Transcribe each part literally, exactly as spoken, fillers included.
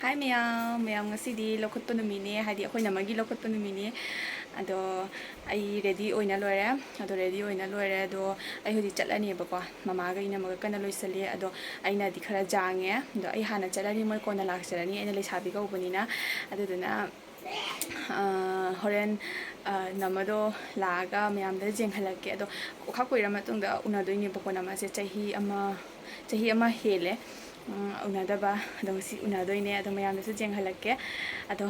ꯍꯥꯏ ꯃꯌꯥꯝ, ꯃꯌꯥꯝ ꯉꯁꯤꯗꯤ ꯂꯧꯈꯠꯄ ꯅꯨꯃꯤꯠꯅꯦ, ꯍꯥꯏꯗꯤ ꯑꯩꯈꯣꯏ ꯅꯃꯒꯤ ꯂꯧꯈꯠꯄ ꯅꯨꯃꯤꯠꯅꯦ꯫ ꯑꯗꯣ ꯑꯩ ꯔꯦꯗꯤ ꯑꯣꯏꯅ ꯂꯣꯏꯔꯦ꯫ ꯑꯗꯣ ꯔꯦꯗꯤ ꯑꯣꯏꯅ ꯂꯣꯏꯔꯦ꯫ ꯑꯗꯣ ꯑꯩ ꯍꯧꯖꯤꯛ ꯆꯠꯂꯅꯦꯕꯀꯣ꯫ ꯃꯃꯥꯒ ꯏꯅꯝꯃꯒ ꯀꯟꯅ ꯂꯣꯏꯁꯜꯂꯤ꯫ ꯑꯗꯣ ꯑꯩꯅꯗꯤ ꯈꯔ ꯖꯥꯡꯉꯦ꯫ ꯑꯗꯣ ꯑꯩ ꯍꯥꯟꯅ ꯆꯠꯂꯅꯤ, ꯃꯣꯏ ꯀꯣꯟꯅ ꯂꯥꯛꯆꯔꯅꯤ, ꯑꯩꯅ ꯂꯩꯁꯥꯕꯤ ꯀꯧꯕꯅꯤꯅ꯫ ꯑꯗꯨꯗꯨꯅ, ꯑ, ꯍꯣꯔꯦꯟ, ꯑ, ꯅꯃꯗꯣ ꯂꯥꯛꯑꯒ ꯃꯌꯥꯝꯗ ꯌꯦꯡꯍꯜꯂꯛꯀꯦ꯫ ꯑꯗꯣ ꯈꯔ ꯀꯨꯏꯔ ꯃꯇꯨꯡꯗ ꯎꯅꯗꯣꯏꯅꯦꯕꯀꯣ꯫ ꯅꯃꯁꯦ ꯆꯍꯤ ꯑꯃ, ꯆꯍꯤ ꯑꯃ ꯍꯦꯜꯂꯦ, ꯎꯝ, ꯎꯅꯗꯕ꯫ ꯑꯗꯣ ꯉꯁꯤ ꯎꯅꯗꯣꯏꯅꯦ꯫ ꯑꯗꯣ ꯃꯌꯥꯝꯗꯁꯨ ꯌꯦꯡꯍꯜꯂꯛꯀꯦ꯫ ꯑꯗꯣ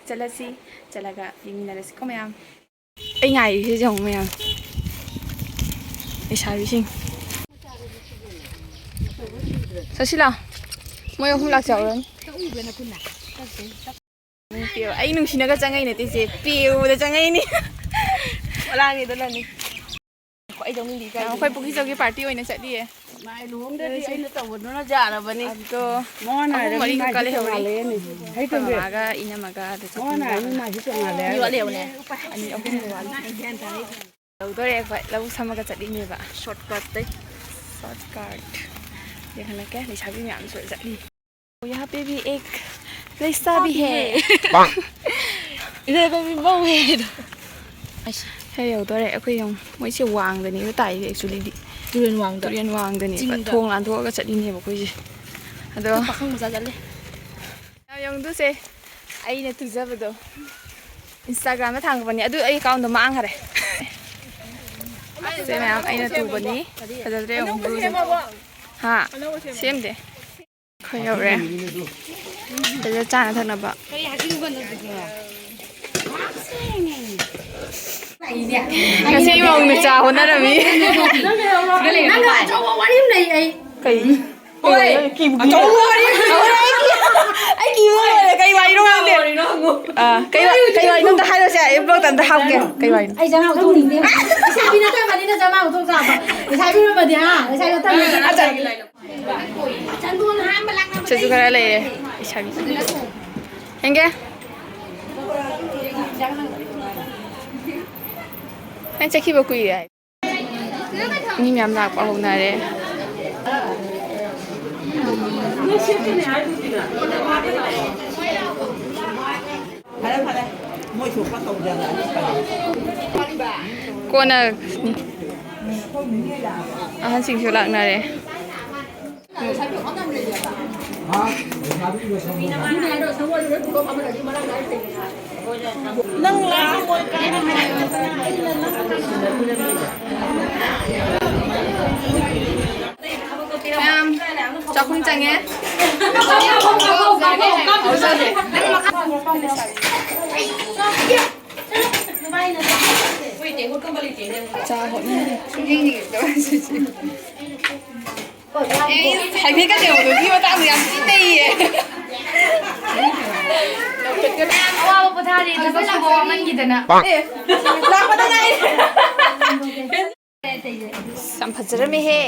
ꯆꯠꯂꯁꯤ, ꯆꯠꯂꯒ ꯌꯦꯡꯃꯤꯟꯅꯔꯁꯤꯀꯣ ꯃꯌꯥꯝ꯫ ꯑꯩ ꯉꯥꯏꯔꯤꯁꯦ ꯌꯦꯡꯉꯨ ꯃꯌꯥꯝ, ꯂꯩꯁꯥꯕꯤꯁꯤꯡ꯫ ꯆꯠꯁꯤ ꯂꯥꯎ, ꯃꯣꯏ ꯑꯍꯨꯝ ꯂꯥꯛꯆꯍꯧꯔꯅꯤ꯫ ꯄꯤꯌꯨ꯫ ꯑꯩ ꯅꯨꯡꯁꯤꯅꯒ ꯆꯪꯉꯛꯏ ꯅꯠꯇꯦ ꯏꯆꯦ, ꯄꯤꯌꯨꯗ ꯆꯪꯉꯛꯏꯅꯤ꯫ ꯑꯣꯂꯥꯡꯉꯤꯗꯣ ꯅꯪꯅꯤ꯫ ꯑꯩꯗꯧꯅ ꯂꯤ ꯀꯥꯏꯗꯩꯅꯣ? ꯑꯩꯈꯣꯏ ꯄꯨꯈ꯭ꯔꯤꯆꯧꯒꯤ ꯄꯥꯔꯇꯤ ꯑꯣꯏꯅ ꯆꯠꯂꯤꯌꯦ꯫ ꯃꯥꯏ ꯂꯨꯍꯣꯡꯗꯗꯤ ꯑꯩꯅ ꯇꯧꯕꯗꯨꯅ ꯌꯥꯔꯕꯅꯤ꯫ ꯑꯗꯣ ꯃꯉꯣꯟ ꯑꯍꯨꯝ ꯍꯥꯏꯔꯗꯤ ꯃꯔꯤꯈꯛ ꯃꯥꯏꯁꯦ ꯀꯜꯂꯦꯍꯧꯔꯤ꯫ ꯇꯣꯡꯉꯥꯜꯂꯦꯅꯦ꯫ ꯍꯩ ꯑꯩꯈꯣꯏ ꯇꯣꯡꯗꯦ꯫ ꯃꯃꯥꯒ ꯏꯅꯝꯃꯒ ꯑꯗꯨ ꯃꯉꯣꯟ ꯆꯠꯄꯅꯦꯕ꯫ ꯍꯥꯏꯔꯗꯤ ꯃꯥꯏꯁꯦ ꯇꯣꯡꯉꯥꯜꯂꯦ꯫ ꯑꯅꯤ ꯑꯍꯨꯝ ꯋꯥꯠꯂꯤ꯫ ꯌꯧꯗꯣꯔꯦ ꯑꯩꯈꯣꯏ꯫ ꯂꯧ ꯁꯝꯃꯒ ꯆꯠꯂꯤꯅꯦꯕ꯫ ꯁꯣꯔꯠꯀꯠꯇꯩ꯫ ꯁꯣꯔꯠꯀꯠ꯫ ꯌꯦꯡꯍꯜꯂꯛꯀꯦ, ꯂꯩꯁꯥꯕꯤ ꯃꯌꯥꯝꯁꯨ ꯆꯠꯂꯤ꯫ यहाँ पे भी एक ꯂꯩꯁꯥꯕꯤ ꯍꯦ꯫ ꯄꯥꯡ꯫ इधर पे भी बहू है। ꯍꯦ, ꯌꯧꯗꯣꯔꯦ꯫ ꯑꯩꯈꯣꯏ ꯌꯦꯡꯉꯨ, ꯃꯣꯏꯁꯦ ꯋꯥꯡꯗꯅꯦꯕ ꯇꯥꯏꯁꯦ ꯑꯦꯛꯆꯨꯂꯤꯗꯤ꯫ ꯇꯨꯔꯦꯜ ꯋꯥꯡꯗ꯫ ꯇꯨꯔꯦꯜ ꯋꯥꯡꯗꯅꯦꯕ꯫ ꯆꯤꯡꯗ꯫ ꯊꯣꯡ ꯂꯥꯟꯊꯣꯛꯑꯒ ꯆꯠꯂꯤꯅꯦꯕ ꯑꯩꯈꯣꯏꯁꯦ꯫ ꯑꯗꯣ ꯄꯥꯈꯪ ꯃꯆꯥ ꯆꯠꯂꯦ꯫ ꯌꯥꯝ ꯌꯦꯡꯗꯨꯁꯦ, ꯑꯩꯅ ꯇꯨꯖꯕꯗꯣ ꯏꯟꯁꯇꯥꯒ꯭ꯔꯥꯝꯗ ꯊꯥꯡꯒꯠꯄꯅꯦ, ꯑꯗꯨ ꯑꯩ ꯑꯦꯀꯥꯎꯟꯗꯣ ꯃꯥꯡꯈꯔꯦ꯫ ꯁꯦ ꯃꯌꯥꯝ, ꯑꯩꯅ ꯇꯨꯕꯅꯤ꯫ ꯐꯖꯗ꯭ꯔꯦ ꯌꯦꯡꯉꯨ ꯕ꯭ꯂꯨꯁꯦ꯫ ꯍꯥ? ꯁꯦꯝꯗꯦ꯫ ꯑꯩꯈꯣꯏ ꯌꯧꯔꯦ꯫ ꯁꯤꯗ ꯆꯥꯅ ꯊꯛꯅꯕ꯫ ꯉꯁꯤ ꯃꯧ ꯃꯆꯥ ꯍꯣꯠꯅꯔꯝꯃꯤ꯫ ꯅꯪꯒ ꯑꯆꯧꯕ ꯋꯥꯔꯤ ꯑꯃ ꯂꯩ ꯑꯩ꯫ ꯀꯩ? ꯍꯣꯏ꯫ ꯀꯤꯕꯨ ꯀꯤꯔꯦ꯫ ꯑꯆꯧꯕ ꯋꯥꯔꯤ ꯑꯃ ꯂꯩ꯫ ꯑꯩ ꯀꯤꯕ ꯂꯣꯏꯔꯦ꯫ ꯀꯩ ꯋꯥꯔꯤꯅꯣ ꯈꯪꯗꯦ꯫ ꯑꯥ, ꯀꯩ ꯋꯥ-, ꯀꯩ ꯋꯥꯔꯤꯅꯣ ꯑꯝꯇ ꯍꯥꯏꯔꯣꯁꯦ꯫ ꯑꯩ ꯕ꯭ꯂꯣꯛꯇ ꯑꯝꯇ ꯍꯥꯞꯀꯦ꯫ ꯀꯩ ꯋꯥꯔꯤꯅꯣ? ꯑꯩ ꯆꯥꯝꯃꯉꯥ ꯊꯣꯛꯅꯤꯡꯗꯦ꯫ ꯂꯩꯁꯥꯕꯤ ꯅꯠꯇꯕꯅꯤꯅ ꯆꯥꯝꯃꯉꯥ ꯊꯣꯛ ꯆꯥꯕ꯫ ꯂꯩꯁꯥꯕꯤ ꯑꯣꯏꯔꯝꯃꯗꯤ, ꯍꯥ? ꯂꯩꯁꯥꯕꯤ ꯅꯠꯇꯕꯅꯤꯅ꯫ ꯑꯆꯥ꯫ ꯆꯦꯁꯨ ꯈꯔ ꯂꯩꯔꯦ, ꯂꯩꯁꯥꯕꯤ꯫ ꯌꯦꯡꯒꯦ꯫ ꯅꯪ ꯆꯠꯈꯤꯕ ꯀꯨꯏꯔꯦ ꯍꯥꯏ꯫ ꯃꯤ ꯃꯌꯥꯝ ꯂꯥꯛꯄ ꯍꯧꯅꯔꯦ꯫ ꯀꯣꯟꯅ ꯑꯍꯟꯁꯤꯡꯁꯨ ꯂꯥꯛꯅꯔꯦ꯫ ꯅꯪ ꯂꯥꯛꯑꯝꯃꯣꯏ ꯀꯥꯏꯅ ꯍꯥꯏꯔꯒ ꯑꯩꯅ ꯅꯪ ꯃꯌꯥꯝ ꯆꯥꯛꯈꯨꯝ ꯆꯪꯉꯦ꯫ ꯆꯥ ꯍꯣꯠꯅꯔꯤ꯫ ꯍꯥꯏꯐꯦꯠꯀ ꯌꯦꯡꯉꯣ, ꯅꯨꯄꯤ ꯃꯇꯥꯡꯗ ꯌꯥꯝ ꯊꯤ ꯅꯩꯌꯦ꯫ ꯃꯌꯥꯝ ꯑꯋꯥꯕ ꯄꯣꯊꯥꯔꯤ, ꯊꯕꯛ ꯁꯨꯕ ꯋꯥꯃꯟꯈꯤꯗꯅ꯫ ꯑꯦ, ꯂꯥꯛꯄꯗ ꯉꯥꯏꯔꯤ꯫ ꯑꯁ, ꯌꯥꯝ ꯐꯖꯔꯝꯃꯦꯍꯦ꯫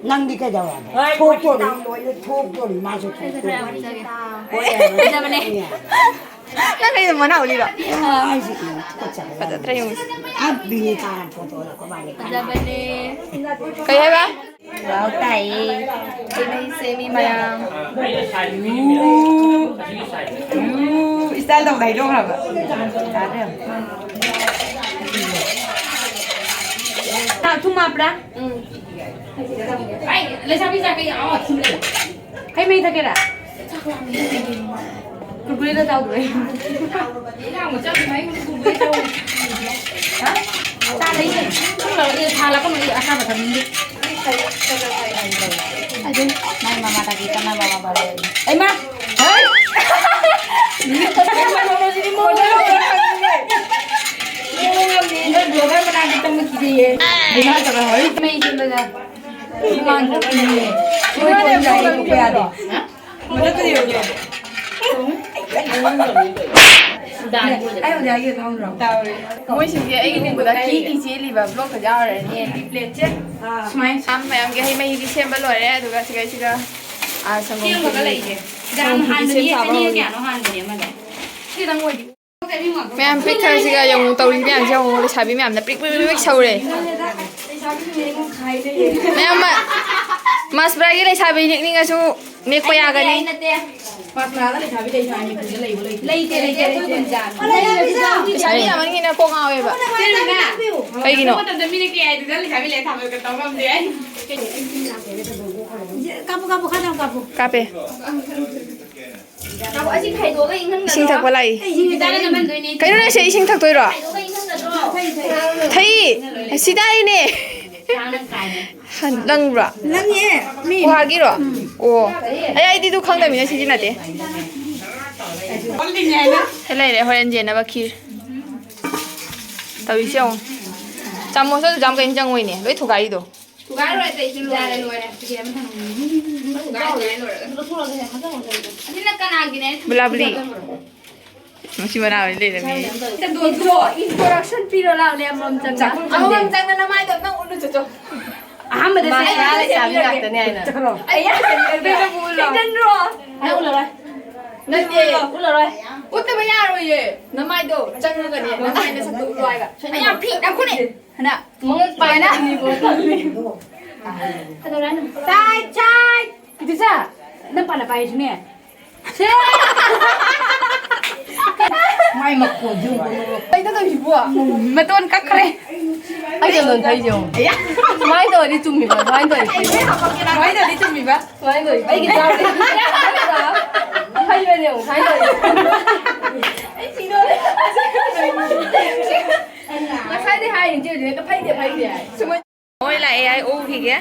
ꯅꯪꯗꯤ ꯀꯩꯗꯧꯔꯕ? ꯊꯣꯛꯇꯣꯔꯤ, ꯂꯣꯏꯅ ꯊꯣꯛꯇꯣꯔꯤ, ꯃꯥꯁꯨ ꯊꯣꯛꯇꯣꯔꯤ꯫ ꯐꯖꯕꯅꯦ꯫ ꯅꯪ ꯀꯩꯅꯣ ꯃꯅꯥ ꯎꯔꯤꯔꯣ? ꯑꯥ, ꯑꯩꯁꯦ ꯀꯩꯅꯣ ꯇꯨꯀꯠꯆꯕ ꯐꯖꯗ꯭ꯔꯦ ꯌꯥꯝꯅ꯫ ꯌꯦꯡꯉꯨꯁꯦ꯫ ꯑꯥ, ꯕꯤꯅꯤꯇꯥꯅ ꯐꯣꯇꯣꯗ ꯀꯃꯥꯏꯅ ꯐꯖꯕꯅꯦ꯫ ꯀꯩ ꯍꯥꯏꯕ? ꯂꯥꯎ ꯇꯥꯏꯌꯦ꯫ ꯁꯦꯝꯃꯤ, ꯁꯦꯝꯃꯤ ꯃꯌꯥꯝ꯫ ꯌꯨ, ꯌꯨ, style ꯇꯧꯕꯗ ꯍꯩꯗꯣꯛꯈ꯭ꯔꯕ꯫ ꯌꯥꯗ꯭ꯔꯦ ꯌꯥꯝ꯫ ꯊꯨꯝ ꯍꯥꯞꯄ꯭ꯔꯥ? ꯎꯝ꯫ ꯑꯩ ꯂꯩꯁꯥꯕꯤ ꯆꯥ ꯀꯩ ꯑꯋꯥ ꯊꯨꯝ ꯂꯩ꯫ ꯍꯩ ꯃꯍꯤ ꯊꯛꯀꯦꯔꯥ? ꯀꯨꯔꯀꯨꯔꯦꯗ ꯆꯥꯎꯗ꯭ꯔꯣ? ꯏꯟꯖꯥꯡ ꯃꯆꯥ ꯃꯍꯤ ꯀꯨꯔꯀꯨꯔꯦ ꯆꯥꯎ꯫ ꯍꯥ? ꯆꯥ ꯂꯩꯌꯦ꯫ ꯊꯨꯝ ꯂꯧꯔꯛꯑꯦ, ꯊꯥ ꯂꯥꯛꯀꯅꯨ, ꯑꯩ ꯑꯁꯥꯕ ꯊꯛꯅꯤꯡꯗꯦ꯫ ꯑꯗꯨ ꯃꯥꯏ ꯃꯃꯥ ꯇꯥꯇꯤ ꯀꯅꯥ ꯃꯃꯥ ꯕꯥꯕꯥ? ꯑꯩꯃ! ꯍꯩ! ꯅꯣꯏ ꯕ꯭ꯂꯣꯒꯔ ꯃꯅꯥꯛꯇ ꯆꯪꯕ ꯀꯤꯖꯩꯌꯦ꯫ ꯃꯩ ꯆꯠꯂꯒ꯫ ꯍꯨꯃꯥꯡ ꯊꯣꯛꯏꯅꯦ꯫ ꯃꯣꯏ ꯐꯣꯟ ꯌꯥꯏꯌꯦ, ꯊꯣꯛꯄ ꯌꯥꯗꯦ꯫ ꯃꯊꯛꯇꯗꯤ ꯌꯧꯗ꯭ꯔꯣ? ꯑꯩ ꯍꯧꯖꯤꯛ ꯍꯥꯏꯒꯦ ꯈꯪꯗ꯭ꯔꯣ? ꯃꯣꯏꯁꯤꯡꯁꯦ ꯑꯩꯒꯤ ꯎꯕꯗ ꯀꯤ ꯀꯤ ꯆꯦꯜꯂꯤꯕ ꯕ꯭ꯂꯣꯛꯇ ꯌꯥꯎꯔꯅꯤ꯫ ꯁꯨꯃꯥꯏꯅ ꯃꯌꯥꯝꯒꯤ ꯍꯩ ꯃꯍꯤꯗꯤ ꯁꯦꯝꯕ ꯂꯣꯏꯔꯦ, ꯑꯗꯨꯒ ꯁꯤꯒꯩꯁꯤꯒ, ꯑꯥ, ꯁꯪꯒꯣꯝ ꯁꯦꯝꯕꯒ ꯈꯦꯔ-, ꯂꯩꯔꯦ꯫ ꯁꯪꯒꯣꯝ ꯈꯦꯔ ꯁꯦꯝ ꯁꯥꯕ ꯍꯧꯔꯦ꯫ ꯀꯌꯥꯅꯣ ꯍꯥꯟꯕꯅꯦ ꯑꯃꯗ? ꯁꯤꯗꯪ ꯑꯣꯏꯗꯤ꯫ ꯃꯌꯥꯝ ꯄꯤꯛ ꯊꯟꯅꯁꯤꯒ ꯌꯦꯡꯉꯨ, ꯇꯧꯔꯤ ꯃꯌꯥꯝꯁꯦ ꯌꯦꯡꯉꯨ, ꯂꯩꯁꯥꯕꯤ ꯃꯌꯥꯝꯅ ꯄ꯭ꯔꯤꯛ ꯄ꯭ꯔꯤꯛ ꯄ꯭ꯔꯤꯛ ꯁꯧꯔꯦ꯫ ꯃꯌꯥꯝ ꯃ-, ꯃꯥꯁꯄ꯭ꯔꯥꯒꯤ ꯂꯩꯁꯥꯕꯤ ꯅꯤꯛꯅꯤꯡꯉꯁꯨ ꯃꯦꯠꯄ ꯌꯥꯒꯅꯤ꯫ ꯑꯩ ꯅꯠꯇꯦ꯫ ꯄꯥꯁꯅꯥꯗ ꯂꯩꯁꯥꯕꯤ ꯂꯩꯁꯥꯕꯤ ꯃꯤꯗꯨꯗ ꯂꯩꯕ ꯂꯩꯇꯦ꯫ ꯂꯩꯇꯦ, ꯂꯩꯇꯦ, ꯑꯩꯈꯣꯏ ꯈꯨꯟꯗ꯫ ꯂꯩꯁꯥꯕꯤ ꯌꯥꯝꯃꯟꯒꯤꯅ ꯀꯣꯛ ꯉꯥꯎꯋꯦꯕ꯫ ꯀꯩꯒꯤꯅꯣ? ꯃꯇꯝꯗ ꯃꯤꯅ ꯀꯌꯥ ꯍꯥꯏꯗꯨꯗ ꯂꯩꯁꯥꯕꯤ ꯂꯩ ꯊꯥꯕꯒ ꯇꯧ ꯉꯝꯗꯦ ꯑꯩ꯫ ꯀꯥꯞꯄꯨ, ꯀꯥꯞꯄꯨ, ꯈꯔ ꯌꯥꯝ ꯀꯥꯞꯄꯨ꯫ ꯀꯥꯞꯄꯦ꯫ ꯀꯥꯞꯄꯨ, ꯑꯁꯤ ꯈꯥꯏꯗꯣꯛꯑꯒ ꯏꯪꯍꯟꯒꯗ꯭ꯔꯣ? ꯏꯁꯤꯡ ꯊꯛꯄ ꯂꯥꯛꯏ꯫ ꯑꯩ ꯏꯁꯤꯡ ꯆꯥꯅ ꯅꯝꯍꯟꯗꯣꯏꯅꯦ꯫ ꯀꯩꯅꯣ ꯅꯪꯁꯦ ꯏꯁꯤꯡ ꯊꯛꯇꯣꯏꯔꯣ? ꯈꯥꯏꯗꯣꯛꯑꯒ ꯏꯪꯍꯟꯒꯗ꯭ꯔꯣ? ꯊꯛꯏ꯫ ꯁꯤꯗꯥꯏꯅꯦ꯫ ꯅꯪꯕ꯭ꯔꯥ? ꯅꯪꯉꯦ, ꯃꯤ꯫ ꯒꯨꯍꯥꯒꯤꯔꯣ? ꯑꯣ꯫ ꯑꯩ ꯑꯩꯗꯤ ꯑꯗꯨ ꯈꯪꯗꯕꯅꯤꯅ ꯁꯤꯖꯤꯟꯅꯗꯦ꯫ ꯁꯤ ꯂꯩꯔꯦ, ꯍꯣꯔꯦꯟ ꯌꯦꯟꯅꯕ ꯈꯤꯔ꯫ ꯇꯧꯔꯤꯁꯦ ꯌꯦꯡꯉꯣ꯫ ꯆꯥꯃꯁꯇꯣ ꯑꯗꯨ ꯌꯥꯝ ꯀꯩꯅ ꯆꯪꯉꯣꯏꯅꯦ, ꯂꯣꯏ ꯊꯨꯒꯥꯏꯔꯤꯗꯣ꯫ ꯊꯨꯒꯥꯏꯔꯣꯏ, ꯑꯇꯩꯁꯨ ꯂꯣꯏꯔꯦ, ꯂꯣꯏꯔꯦ꯫ ꯊꯨꯒꯥꯏꯔꯣꯏ, ꯂꯣꯏꯔꯦ꯫ ꯑꯁꯤꯅ ꯀꯅꯥꯒꯤꯅꯦ? ꯕꯨꯂꯥꯕꯨꯂꯤ꯫ ꯃꯁꯤ ꯃꯅꯥꯎ ꯑꯣꯏꯅ ꯂꯩꯔꯝꯃꯤ꯫ ꯆꯟꯗꯣꯟꯗꯣ introduction ꯄꯤꯔꯣ ꯂꯥꯎꯅꯦ, ꯑꯃꯃꯝ ꯆꯪꯅ꯫ ꯑꯃꯃꯝ ꯆꯪꯅ ꯅꯃꯥꯏꯗꯣ ꯅꯪ ꯎꯠꯂꯨ ꯆꯣꯆꯣ꯫ ꯑꯍꯥꯟꯕꯗ ꯃꯥ ꯁꯦ ꯁꯅꯥ ꯂꯩꯁꯥꯕꯤ ꯉꯥꯛꯇꯅꯦ ꯍꯥꯏꯅ꯫ ꯑꯩ ꯏꯆꯟꯔꯣ? ꯅꯪ ꯎꯠꯂꯔꯣꯏ꯫ ꯅꯠꯇꯦ, ꯎꯠꯂꯔꯣꯏ꯫ ꯎꯠꯇꯕ ꯌꯥꯔꯣꯏꯌꯦ꯫ ꯅꯃꯥꯏꯗꯣ ꯆꯪꯉꯒꯅꯦ, ꯅꯃꯥꯏ ꯅꯁꯛꯇꯣ ꯎꯠꯂꯣ ꯍꯥꯏꯕ꯫ ꯑꯩ ꯌꯥꯝ ꯐꯤ ꯅꯈꯨꯠꯅꯦ꯫ ꯍꯅ꯫ ꯃꯉꯛ ꯄꯥꯏꯅ꯫ ꯀꯗꯧꯔꯦ ꯍꯥꯏꯅꯣ? ꯆꯥꯏ, ꯆꯥꯏ꯫ ꯏꯗꯨꯆꯥ, ꯅꯪ ꯄꯥꯅ ꯄꯥꯏꯔꯤꯁꯤꯅꯦ꯫ ꯁꯦ! ꯃꯥꯏ ꯃꯈꯣꯟꯁꯦ ꯌꯦꯡꯉꯨ꯫ ꯀꯩꯅꯣ ꯇꯧꯔꯤꯁꯤꯕꯣ? ꯃꯇꯣꯟ ꯀꯛꯈ꯭ꯔꯦ꯫ ꯑꯩ ꯀꯩꯅꯣ ꯇꯧꯔꯤꯁꯦ ꯌꯦꯡꯉꯨ꯫ ꯑꯌꯥ! ꯁꯨꯃꯥꯏꯅ ꯇꯧꯔꯗꯤ ꯆꯨꯝꯃꯤꯕ, ꯁꯨꯃꯥꯏꯅ ꯇꯧꯔꯗꯤ ꯐꯩꯕ꯫ ꯁꯨꯃꯥꯏꯅ ꯇꯧꯔꯗꯤ ꯆꯨꯝꯃꯤꯕ꯫ ꯁꯨꯃꯥꯏꯅ ꯇꯧꯔꯗꯤ ꯑꯩꯒꯤ ꯆꯥꯕꯗꯤ ꯐꯩꯕꯅꯦ ꯌꯦꯡꯉꯨ, ꯁꯨꯃꯥꯏꯅ ꯇꯧꯔꯗꯤ꯫ ꯑꯩ ꯁꯤꯗꯣꯔꯦ꯫ ꯉꯁꯥꯏꯗꯤ ꯍꯥꯏꯔꯤꯅꯦ ꯆꯦ ꯍꯧꯖꯤꯛ ꯍꯦꯛꯇ ꯐꯩꯗꯦ, ꯐꯩꯗꯦ ꯍꯥꯏ꯫ ꯁꯨꯃꯥꯏ ꯍꯣꯏ, ꯂꯥꯛꯑꯦ, ꯑꯩ ꯎꯈꯤꯒꯦ꯫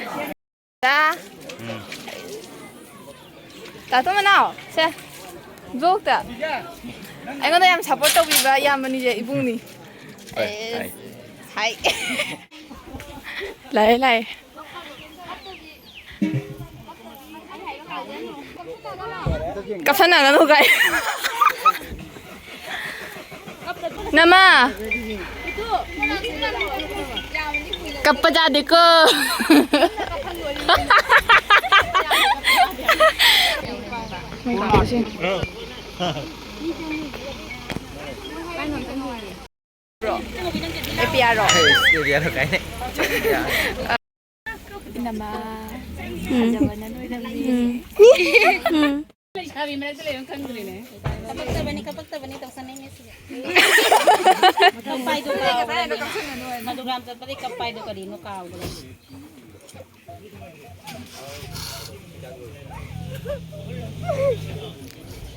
ꯇꯥ꯫ ꯇꯥꯇꯣ ꯃꯅꯥꯎ, ꯁꯦ꯫ ꯕ꯭ꯂꯣꯛꯇ꯫ ꯑꯩꯉꯣꯟꯗ ꯌꯥꯝ ꯁꯞꯄꯣꯔꯠ ꯇꯧꯕꯤꯕ ꯏꯌꯥꯝꯕꯅꯤꯁꯦ, ꯏꯕꯨꯡꯅꯤ꯫ ꯍꯣꯏ, ꯑꯦ, ꯍꯥꯏ꯫ ꯍꯥꯏ꯫ ꯂꯥꯛꯑꯦ, ꯂꯥꯛꯑꯦ꯫ ꯀꯞꯁꯟꯅꯒꯅꯨ ꯀꯥꯏ꯫ ꯅꯃꯥ꯫ ꯀꯞꯄ ꯌꯥꯗꯦꯀꯣ꯫ ꯕ꯭ꯔꯣ? ꯑꯦ ꯄꯤ ꯑꯥꯔ ꯔꯣ? ꯑꯦ ꯄꯤ ꯑꯥꯔ ꯔꯣ ꯀꯥꯏꯅ꯫ ꯏꯅꯝꯃ꯫ ꯎꯝ꯫ ꯐꯖꯕꯅ ꯂꯣꯏ꯫ ꯎꯝ꯫ ꯎꯝ꯫ ꯂꯩꯁꯥꯕꯤ ꯃꯔꯛꯇ ꯂꯩꯕ ꯈꯪꯗ꯭ꯔꯤꯅꯦ꯫ ꯀꯄꯛꯇꯕꯅꯤ, ꯀꯄꯛꯇꯕꯅꯤ ꯇꯧꯁꯟꯅꯩꯅꯦ ꯁꯤꯁꯦ꯫ ꯀꯞꯄꯥꯏꯗꯣ ꯀꯥꯎꯈ꯭ꯔꯦ꯫ ꯃꯗꯨꯒ꯭ꯔꯥꯝ ꯆꯠꯄꯗꯩ ꯀꯞꯄꯥꯏꯗꯣ ꯀꯔꯤꯅꯣ ꯀꯥꯎꯈ꯭ꯔꯦ꯫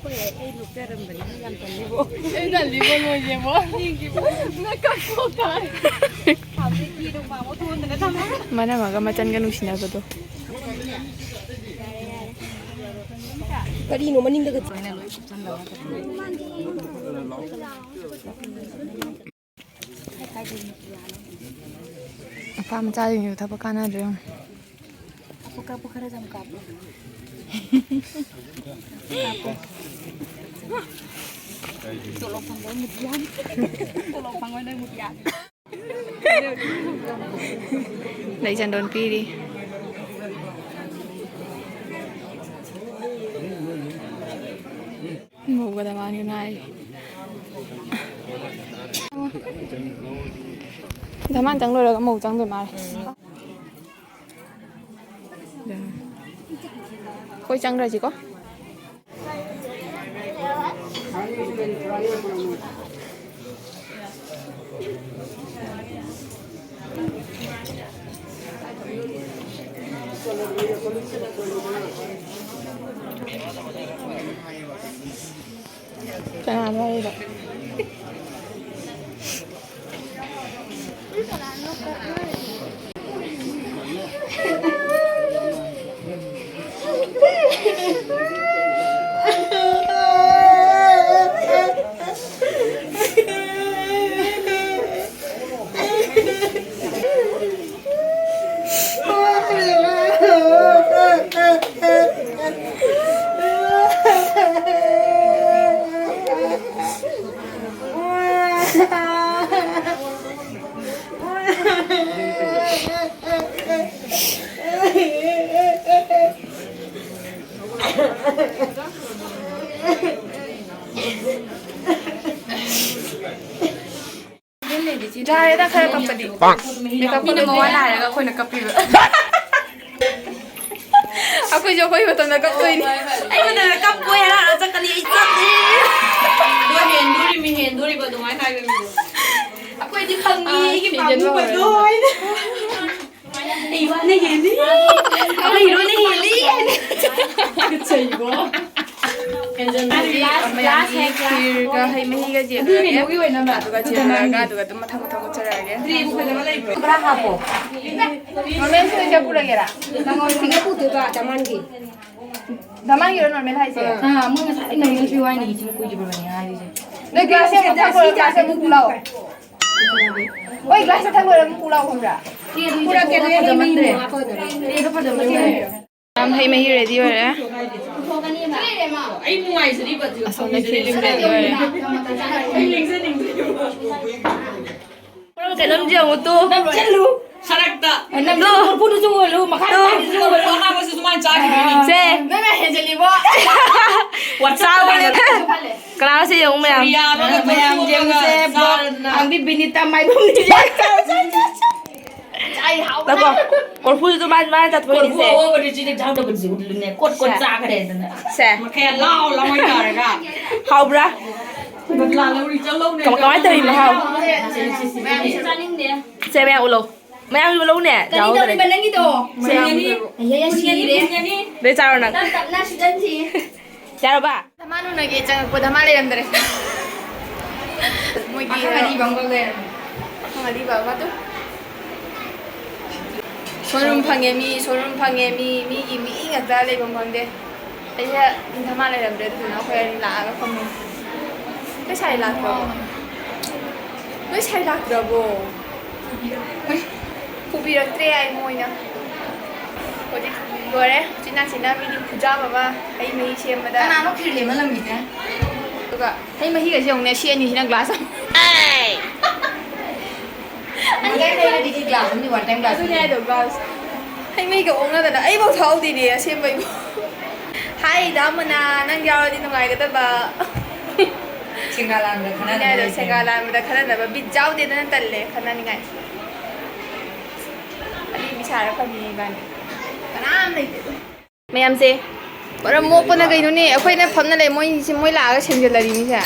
ꯍꯣꯏ, ꯑꯩ ꯅꯣꯛꯆꯔꯝꯕꯅꯤ, ꯌꯥꯝ ꯇꯜꯂꯤꯕꯣ꯫ ꯑꯩ ꯇꯜꯂꯤꯕꯣ ꯂꯣꯏꯁꯦꯕꯣ꯫ ꯌꯦꯡꯈꯤꯕ꯫ ꯅꯀꯞ ꯊꯣꯛ ꯇꯥꯔꯦ꯫ ꯃꯅꯝ ꯑꯃꯒ ꯃꯆꯟꯒ ꯅꯨꯡꯁꯤꯅꯕꯗꯣ꯫ ꯀꯔꯤꯅꯣ ꯃꯅꯤꯡꯗꯒ ꯑꯄꯥ ꯃꯆꯥꯁꯤꯡꯁꯨ ꯊꯕꯛ ꯀꯥꯟꯅꯗ꯭ꯔꯦ ꯌꯦꯡꯉꯣ꯫ ꯀꯥꯞꯄꯨ, ꯀꯥꯞꯄꯨ, ꯈꯔ ꯌꯥꯝ ꯀꯥꯞꯄꯨ꯫ ꯀꯥꯞꯄꯨ꯫ ꯇꯣꯂꯣꯞ ꯐꯪꯕ ꯃꯨꯇꯤꯌꯥ꯫ ꯇꯣꯂꯣꯞ ꯐꯪꯕ ꯅꯣꯏ ꯃꯨꯇꯤꯌꯥ꯫ ꯂꯩ ꯆꯟꯗꯣꯟ ꯄꯤꯔꯤ꯫ ꯃꯧꯒ ꯗꯃꯥꯟꯒ ꯉꯥꯏꯔꯤ꯫ ꯗꯃꯥꯟ ꯆꯪ ꯂꯣꯏꯔꯒ ꯃꯧ ꯆꯪꯗꯣꯏ ꯃꯥꯜꯂꯦ꯫ ꯑꯩꯈꯣꯏ ꯆꯪꯈ꯭ꯔꯁꯤꯀꯣ꯫ ꯀꯅꯥꯅꯣ ꯍꯥꯏꯔꯤꯗꯣ? ꯌꯥꯔꯦꯗ, ꯈꯔ ꯀꯞꯄꯗꯤ꯫ ꯃꯦꯀꯞ ꯃꯤꯅ ꯃꯋꯥ ꯅꯥꯏꯔꯒ ꯑꯩꯈꯣꯏꯅ ꯀꯞꯄꯤꯕ꯫ ꯑꯩꯈꯣꯏꯁꯨ ꯑꯩꯈꯣꯏ ꯃꯇꯝꯗ ꯀꯞꯇꯣꯏꯅꯤ꯫ ꯑꯩ ꯃꯇꯝꯗ ꯀꯞꯄꯣꯏ, ꯍꯔꯥꯎ ꯆꯠꯀꯅꯤ, ꯑꯩ ꯆꯠꯂꯦ꯫ ꯑꯗꯣ ꯍꯦꯟꯗꯣꯔꯤꯃꯤ, ꯍꯦꯟꯗꯣꯔꯤꯕ ꯑꯗꯨꯃꯥꯏꯅ ꯍꯥꯏꯕ ꯃꯤꯗꯣ꯫ ꯑꯩꯈꯣꯏꯗꯤ ꯈꯪꯉꯤ, ꯑꯥ, ꯑꯩꯒꯤ ꯊꯤꯖꯤꯟꯕ ꯄꯥꯝꯃꯨꯕꯗꯣ ꯍꯧꯔꯦ꯫ ꯍꯥꯏꯅ꯫ ꯑꯩ ꯋꯥꯅ ꯍꯦꯜꯂꯤ꯫ ꯑꯩ ꯏꯔꯨꯅ ꯍꯦꯜꯂꯤ ꯍꯥꯏꯅ꯫ ꯇꯨꯀꯠꯆꯩꯕꯣ꯫ ꯍꯦꯟꯖꯟꯕꯗꯤ ꯒ꯭ꯂꯥꯁ, ꯒ꯭ꯂꯥꯁ ꯍꯦꯛ, ꯒ꯭ꯂꯥꯁ꯫ ꯈꯤꯔꯒ ꯍꯩ ꯃꯍꯤꯒ ꯑꯗꯨꯅꯦ, ꯆꯦꯜꯂꯒꯦ꯫ ꯃꯣꯏꯒꯤ ꯑꯣꯏꯅꯃꯛ꯫ ꯑꯗꯨꯒ ꯆꯦꯜꯂꯒ ꯑꯗꯨꯒ ꯑꯗꯨꯝ ꯃꯊꯪ ꯃꯊꯪ ꯎꯠꯆꯔꯛꯑꯒꯦ꯫ ꯈꯔ ꯍꯥꯞꯄꯣ꯫ ꯅꯣꯔꯃꯦꯜ ꯁꯤꯗ ꯄꯨꯔꯒꯦꯔꯥ? ꯅꯪꯉꯣꯟꯗ ꯁꯤꯗ ꯄꯨꯗꯣꯏꯕ, ꯗꯃꯥꯟꯒꯤ꯫ ꯗꯃꯥꯟꯒꯤꯔꯣ ꯅꯣꯔꯃꯦꯜ ꯍꯥꯏꯁꯦ? ꯑꯥ, ꯃꯣꯏ ꯉꯁꯥꯏ ꯅꯣꯔꯃꯦꯜ ꯁꯤ ꯋꯥꯏꯅꯤ, ꯏꯁꯤꯡ ꯀꯨꯏꯗ꯭ꯔꯤꯕꯅꯤ ꯍꯥꯏꯔꯤꯁꯦ꯫ ꯅꯣꯏ ꯒ꯭ꯂꯥꯁꯁꯦ ꯑꯃꯨꯛ ꯊꯛꯈ꯭ꯔꯣ, ꯒ꯭ꯂꯥꯁꯁꯦ ꯑꯃꯨꯛ ꯄꯨ ꯂꯥꯛꯑꯣ꯫ ꯍꯣꯏ, ꯒ꯭ꯂꯥꯁ ꯃꯊꯪ ꯑꯣꯏꯔꯒ ꯄꯨꯔꯛꯑꯣ ꯈꯪꯕ꯭ꯔꯥ? ꯄꯨꯔꯛꯀꯦ, ꯑꯗꯨ ꯐꯖꯃꯟꯗ꯭ꯔꯦ꯫ ꯌꯥꯝ ꯍꯩ ꯃꯍꯤ ꯔꯦꯗꯤ ꯑꯣꯏꯔꯦ꯫ ꯑꯩ ꯅꯨꯡꯉꯥꯏꯖꯔꯤꯕ ꯑꯗꯨ ꯑꯁꯣꯝꯗ ꯈꯦꯆ꯭ꯔꯤ ꯔꯦꯗꯤ ꯑꯣꯏꯔꯦ꯫ ꯑꯩ ꯂꯦꯡꯖꯅꯤꯡꯗ꯭ꯔꯦꯕ꯫ ꯀꯩꯅꯣꯝꯁꯦ ꯑꯃꯨꯛ ꯇꯨ꯫ ꯅꯝꯁꯤꯜꯂꯨ꯫ ꯁꯔꯛꯇ꯫ ꯅꯝꯁꯤꯜꯂꯨ, ꯇꯨ꯫ ꯀꯣꯔꯐꯨꯗꯨꯁꯨ ꯑꯣꯜꯂꯨ, ꯃꯈꯥ ꯇꯨ꯫ ꯇꯥꯕꯤꯗꯨꯁꯨ ꯑꯣꯜꯂꯨ꯫ ꯑꯍꯥꯟꯕꯁꯨ ꯑꯗꯨꯃꯥꯏꯅ ꯆꯥꯈꯤꯕꯅꯤ꯫ ꯁꯦ꯫ ꯅꯪꯅ ꯍꯦꯟꯖꯜꯂꯤꯕꯣ꯫ ꯆꯥꯕꯅꯦ꯫ ꯀꯅꯥꯅꯣ ꯁꯤ ꯌꯦꯡꯉꯨ ꯃꯌꯥꯝ꯫ ꯁꯨꯔꯤꯌꯥ ꯑꯃꯒ ꯃꯌꯥꯝ ꯀꯣꯔꯐꯨ ꯑꯃꯒ ꯌꯦꯡꯉꯨꯁꯦ, ꯆꯥꯔꯗꯅ꯫ ꯍꯥꯡꯕꯤ ꯕꯤꯅꯤꯇꯥ ꯃꯥꯏꯕꯝꯅꯤꯁꯦ꯫ ꯂꯥꯛꯀꯣ꯫ ꯀꯣꯔꯐꯨꯁꯨ ꯃꯥ-, ꯃꯥꯅ ꯀꯣꯔꯐꯨ ꯆꯥꯊꯣꯛꯏꯅꯤꯁꯦ꯫ ꯑꯍꯣꯕꯗꯨ ꯆꯤꯅꯤ ꯊꯥꯛꯇꯕꯗꯨꯁꯨ ꯎꯠꯂꯨꯅꯦ꯫ ꯀꯣꯠ ꯀꯣꯠ ꯁꯦ꯫ ꯆꯥꯈ꯭ꯔꯦꯗꯅ꯫ ꯁꯦ꯫ ꯃꯈꯌꯥ ꯂꯥꯎ ꯂꯥꯎ ꯇꯧꯔꯒ꯫ ꯍꯥꯎꯕ꯭ꯔꯥ? ꯕꯗꯂꯥ ꯂꯧꯔꯤ ꯆꯠꯂꯧꯅꯦ꯫ ꯀꯃꯥꯏ, ꯀꯃꯥꯏ ꯇꯧꯔꯤ ꯃꯍꯥꯎ? ꯆꯥꯅꯤꯡꯗꯦ꯫ ꯁꯦ, ꯃꯌꯥꯝ ꯎꯠꯂꯣ꯫ ꯃꯌꯥꯝ ꯎꯠꯂꯧꯅꯦ꯫ ꯀꯔꯤ ꯆꯥꯍꯧꯗ꯭ꯔꯦ꯫ ꯇꯧꯔꯤꯕ ꯅꯪꯒꯤꯗꯣ? ꯃꯌꯥꯝ ꯁꯤꯡꯒꯅꯤ꯫ ꯎꯠꯂꯧ꯫ ꯑꯌꯥ, ꯌꯥ, ꯁꯤꯔꯦ꯫ ꯁꯤꯡꯒꯅꯤ꯫ ꯂꯣꯏ ꯆꯥꯔꯣ ꯅꯪ꯫ ꯇꯞ ꯇꯞꯅ ꯁꯤꯗꯟꯁꯤ꯫ ꯌꯥꯔꯕ? ꯙꯃꯥꯟ ꯎꯅꯒꯦ ꯆꯪꯉꯛꯄ ꯙꯃꯥꯟ ꯂꯩꯔꯝꯗ꯭ꯔꯦ꯫ ꯃꯣꯏꯒꯤ ꯑꯈꯪ ꯑꯔꯤꯕ ꯑꯃꯒ ꯂꯩꯔꯝꯃꯦ꯫ ꯑꯈꯪ ꯑꯔꯤꯕ ꯑꯃ ꯑꯗꯨ꯫ ꯁꯣꯔꯨꯝ ꯐꯪꯉꯦ ꯃꯤ, ꯁꯣꯔꯨꯝ ꯐꯪꯉꯦ ꯃꯤ, ꯃꯤꯒꯤ ꯃꯤ ꯉꯥꯛꯇ ꯂꯩꯐꯝ ꯈꯪꯗꯦ꯫ ꯑꯩꯁꯦ ꯙꯃꯥꯟ ꯂꯩꯔꯝꯗ꯭ꯔꯦ, ꯑꯗꯨꯗꯨꯅ ꯑꯩꯈꯣꯏ ꯑꯅꯤ ꯂꯥꯛꯑꯒ ꯐꯝꯃꯦ꯫ ꯅꯣꯏ ꯁꯥꯏ ꯂꯥꯛꯇ꯭ꯔꯕꯣ? ꯅꯣꯏ ꯁꯥꯏ ꯂꯥꯛꯇ꯭ꯔꯕꯣ? ꯄꯨꯕꯤꯔꯛꯇ꯭ꯔꯦ ꯍꯥꯏ ꯃꯣꯏꯅ꯫ ꯍꯧꯖꯤꯛ ꯂꯣꯏꯔꯦ꯫ ꯎꯆꯤꯟ ꯅꯥꯆꯤꯟꯅ ꯃꯤꯗꯤ ꯈꯨꯖꯥꯝ ꯑꯃ ꯍꯩ ꯃꯍꯤ ꯁꯦꯝꯕꯗ꯫ ꯀꯅꯥꯅꯣ ꯈꯤꯔ ꯂꯦꯝꯍꯜꯂꯝꯃꯤꯁꯦ? ꯑꯗꯨꯒ ꯍꯩ ꯃꯍꯤꯒꯁꯦ ꯌꯦꯡꯉꯨꯅꯦ, ꯁꯤ ꯑꯅꯤꯁꯤꯅ ꯒ꯭ꯂꯥꯁ ꯑꯃ꯫ ꯃꯌꯥꯏ ꯂꯩꯔꯗꯤ ꯒ꯭ꯂꯥꯁ ꯑꯃꯗꯤ one time ꯒ꯭ꯂꯥꯁ ꯑꯗꯨꯅꯦ ꯑꯃꯗꯤ꯫ ꯍꯥꯏꯗꯣ, ꯒ꯭ꯂꯥꯁ꯫ ꯍꯩ ꯃꯍꯤꯒ ꯑꯣꯛꯅꯗꯅ ꯑꯩꯐꯥꯎ ꯊꯛꯍꯧꯗꯦꯅꯦ ꯑꯁꯦꯡꯕꯩꯕꯨ꯫ ꯍꯥꯏ, ꯗꯥ ꯃꯨꯅꯥ, ꯅꯪ ꯌꯥꯎꯔꯗꯤ ꯅꯨꯡꯉꯥꯏꯒꯗꯕ꯫ ꯁꯦꯡꯒꯥ ꯂꯥꯟꯕꯗ ꯈꯟꯅꯅꯕ ꯑꯗꯨꯅꯦ ꯍꯥꯏꯗꯣ, ꯂꯩꯇ꯭ꯔꯦ꯫ ꯁꯦꯡꯒꯥ ꯂꯥꯟꯕꯗ ꯈꯟꯅꯅꯕ ꯕꯤꯠ ꯌꯥꯎꯗꯦꯗꯅ, ꯇꯜꯂꯦ ꯈꯟꯅꯅꯤꯡꯉꯥꯏ꯫ ꯑꯅꯤꯕꯤ ꯁꯥꯔ ꯐꯝꯃꯤ ꯏꯕꯥꯅꯤ꯫ ꯀꯅꯥꯝ ꯂꯩꯇꯦ ꯑꯗꯨꯝ꯫ ꯃꯌꯥꯝꯁꯦ ꯃꯔꯝ ꯃꯣꯛꯄꯅ ꯀꯩꯅꯣꯅꯦ, ꯑꯩꯈꯣꯏꯅ ꯐꯝꯅ ꯂꯩ, ꯃꯣꯏꯁꯦ, ꯃꯣꯏ ꯂꯥꯛꯑꯒ ꯁꯦꯡꯖꯜꯂꯔꯤꯅꯤꯁꯦ꯫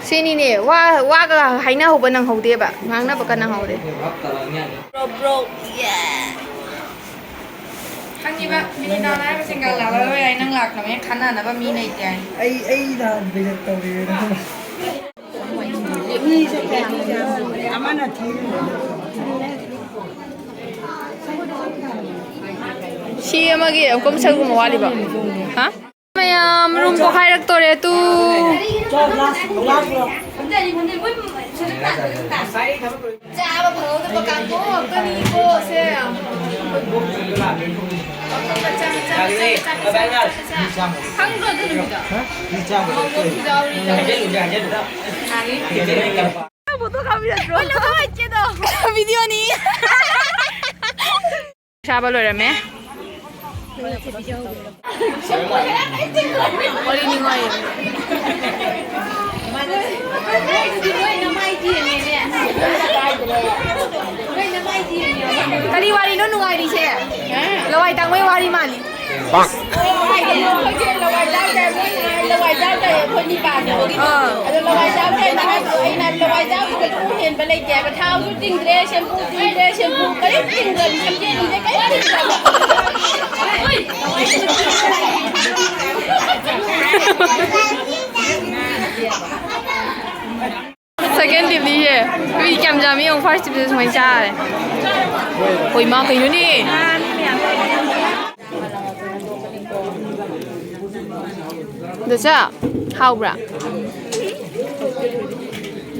ꯁꯤꯅꯤꯅꯦ, ꯋꯥ, ꯋꯥꯒ ꯍꯥꯏꯅꯍꯧꯕ ꯅꯪꯍꯧꯗꯦꯕ, ꯉꯥꯡꯅꯕꯒ ꯅꯪꯍꯧꯗꯦ꯫ Bro, bro, yeah. ꯈꯪꯉꯤꯕ, ꯃꯤꯅꯤꯗꯥꯅ ꯍꯥꯏꯕ ꯁꯦꯡꯒꯥ ꯂꯥꯛꯂꯔꯣꯏ ꯍꯥꯏ, ꯅꯪ ꯂꯥꯛꯅꯕ ꯍꯦꯛ ꯈꯟꯅꯅꯕ ꯃꯤ ꯂꯩꯇꯦ ꯍꯥꯏ꯫ ꯑꯩ, ꯑꯩ ꯅꯍꯥꯟ visit ꯇꯧꯔꯦ꯫ ꯁꯤ ꯑꯃꯒꯤ ꯑꯃꯨꯛꯀ ꯃꯁꯜꯒꯨꯝꯕ ꯋꯥꯠꯂꯤꯕ? ꯍꯥ? ꯃꯌꯥꯝ ꯔꯨꯝ ꯄꯣꯛꯈꯥꯏꯔꯛꯇꯣꯔꯦ ꯇꯨ꯫ ꯆꯥꯕ ꯐꯪꯍꯧꯗꯕ ꯀꯥꯡꯕꯨ ꯉꯥꯛꯇꯅꯤꯀꯣ ꯁꯦ꯫ ꯈꯪꯗ꯭ꯔꯣ ꯑꯗꯨ ꯅꯨꯃꯤꯠꯇꯣ? ꯄꯣꯠꯇꯣ ꯀꯥꯞꯄꯤꯔꯛꯇ꯭ꯔꯣ? ꯚꯤꯗꯤꯑꯣꯅꯤ꯫ ꯁꯥꯕ ꯂꯣꯏꯔꯝꯃꯦ꯫ ꯋꯥꯔꯤ ꯅꯨꯡꯉꯥꯏ꯫ ꯀꯔꯤ ꯋꯥꯔꯤꯅꯣ ꯅꯨꯡꯉꯥꯏꯔꯤꯁꯦ? ꯂꯋꯥꯏ ꯇꯥꯡꯕꯩ ꯋꯥꯔꯤ ꯃꯥꯜꯂꯤ꯫ ꯄꯥꯛ꯫ ꯑꯥ꯫ ꯑꯗꯣ ꯂꯋꯥꯏ ꯆꯥꯕ ꯀꯩꯅꯣ ꯍꯥꯏꯕꯗꯣ ꯑꯩꯅ ꯍꯥꯏꯕ ꯂꯋꯥꯏ ꯆꯥꯕꯁꯤꯗ ꯏꯄꯨ ꯍꯦꯟꯕ ꯂꯩꯇꯦ ꯍꯥꯏꯕ꯫ ꯊꯥꯎꯁꯨ ꯇꯤꯡꯗ꯭ꯔꯦ, ꯁꯦꯝꯄꯨ ꯇꯤꯡꯗ꯭ꯔꯦ, ꯁꯦꯝꯄꯨ ꯀꯔꯤꯝ ꯇꯤꯡꯗ꯭ꯔꯕꯅꯤ, ꯁꯝꯖꯦꯠ ꯅꯨꯡꯖꯦꯠ ꯀꯔꯤꯝ ꯇꯤꯡꯗ꯭ꯔꯕꯅꯤ꯫ Second tripꯅꯤꯁꯦ꯫ ꯃꯤ ꯀꯌꯥꯝ ꯌꯥꯝꯃꯤ ꯌꯦꯡꯉꯨ, first tripꯇ ꯁꯨꯃꯥꯏꯅ ꯆꯥꯔꯦ꯫ ꯍꯣꯏ ꯃꯥ ꯀꯩꯅꯣꯅꯦ? ꯗꯣꯁꯥ ꯍꯥꯎꯕ꯭ꯔꯥ?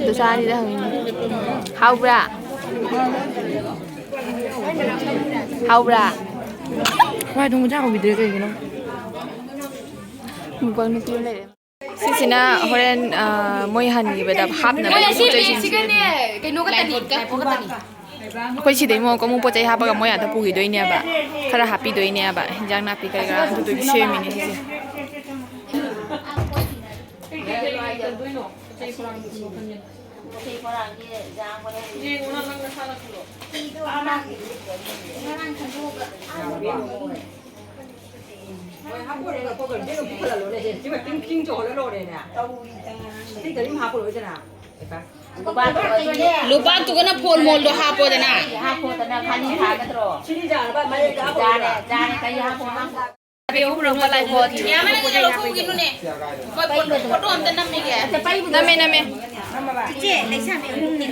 ꯗꯣꯁꯥ ꯑꯅꯤꯗ ꯍꯪꯉꯤꯅꯦ꯫ ꯍꯥꯎꯕ꯭ꯔꯥ? ꯍꯥꯎꯕ꯭ꯔꯥ? ꯍꯋꯥꯏ ꯊꯣꯡꯕ ꯆꯥ ꯍꯧꯕꯤꯗ꯭ꯔꯦ ꯀꯩꯒꯤꯅꯣ? ꯃꯨꯛꯕꯥꯡ ꯅꯨꯄꯤ ꯑꯃ ꯂꯩꯔꯦ꯫ ꯁꯤꯁꯤꯅ ꯍꯣꯔꯦꯟ, ꯑ, ꯃꯣꯏ ꯍꯟꯈꯤꯕꯗ ꯍꯥꯞꯅꯕ ꯄꯣꯠ ꯆꯩꯁꯤꯡꯁꯦ꯫ ꯁꯤꯒꯅꯦ ꯀꯩꯅꯣ ꯈꯛꯇꯅꯤ꯫ ꯑꯩꯈꯣꯏ ꯁꯤꯗꯩ ꯑꯃꯨꯛ ꯑꯃꯨꯛ ꯄꯣꯠ ꯆꯩ ꯍꯥꯞꯄꯒ ꯃꯣꯏ ꯑꯥꯗ ꯄꯨꯈꯤꯗꯣꯏꯅꯦꯕ꯫ ꯈꯔ ꯍꯥꯞꯄꯤꯗꯣꯏꯅꯦꯕ꯫ ꯍꯤꯟꯖꯥꯡ ꯅꯥꯄꯤ ꯀꯔꯤ ꯀꯔꯥ ꯑꯗꯨꯗꯨꯒꯤ ꯁꯦꯝꯃꯤꯅꯦ ꯁꯤꯁꯦ꯫ ꯍꯣꯏ, ꯍꯥꯞꯄꯣꯅꯦ, ꯂꯧꯊꯣꯛꯈ꯭ꯔꯣ꯫ ꯁꯤ ꯑꯗꯨꯝ ꯄꯨꯈꯠꯂ ꯂꯣꯏꯔꯦ꯫ ꯁꯤ, ꯁꯤꯃ ꯇꯤꯡ ꯇꯤꯡ ꯆꯣꯡꯍꯜꯂ ꯂꯣꯏꯔꯦꯅꯦ꯫ ꯑꯇꯩ ꯀꯔꯤꯝ ꯍꯥꯞꯄ ꯂꯣꯏꯗꯅ꯫ ꯂꯨꯄꯥ ꯇꯨꯒꯅ ꯐꯣꯟ ꯃꯣꯜꯗꯣ ꯍꯥꯞꯄꯣꯗꯅ꯫ ꯍꯥꯞꯄꯣꯗꯅ, ꯈꯥꯂꯤ ꯊꯥꯒꯗ꯭ꯔꯣ? ꯁꯤꯗꯤ ꯌꯥꯔꯕ? ꯃꯌꯦꯛꯇ ꯍꯥꯞꯄ ꯖꯥꯔꯦ, ꯂꯣꯏꯔꯕ? ꯖꯥꯔꯦ, ꯀꯔꯤ ꯍꯥꯞꯄꯣ, ꯍꯥꯞꯄꯣ꯫ ꯌꯥꯝꯃꯅ ꯂꯧꯊꯣꯛꯈꯤꯅꯨꯅꯦ꯫ ꯍꯣꯏ, ꯐꯣꯇꯣ, ꯐꯣꯇꯣ ꯑꯝꯇ ꯅꯝꯃꯤꯒꯦ꯫ ꯅꯝꯃꯦ, ꯅꯝꯃꯦ꯫ ꯏꯆꯦ, ꯂꯩꯁꯥꯕꯤ ꯑꯍꯨꯝꯅꯤ꯫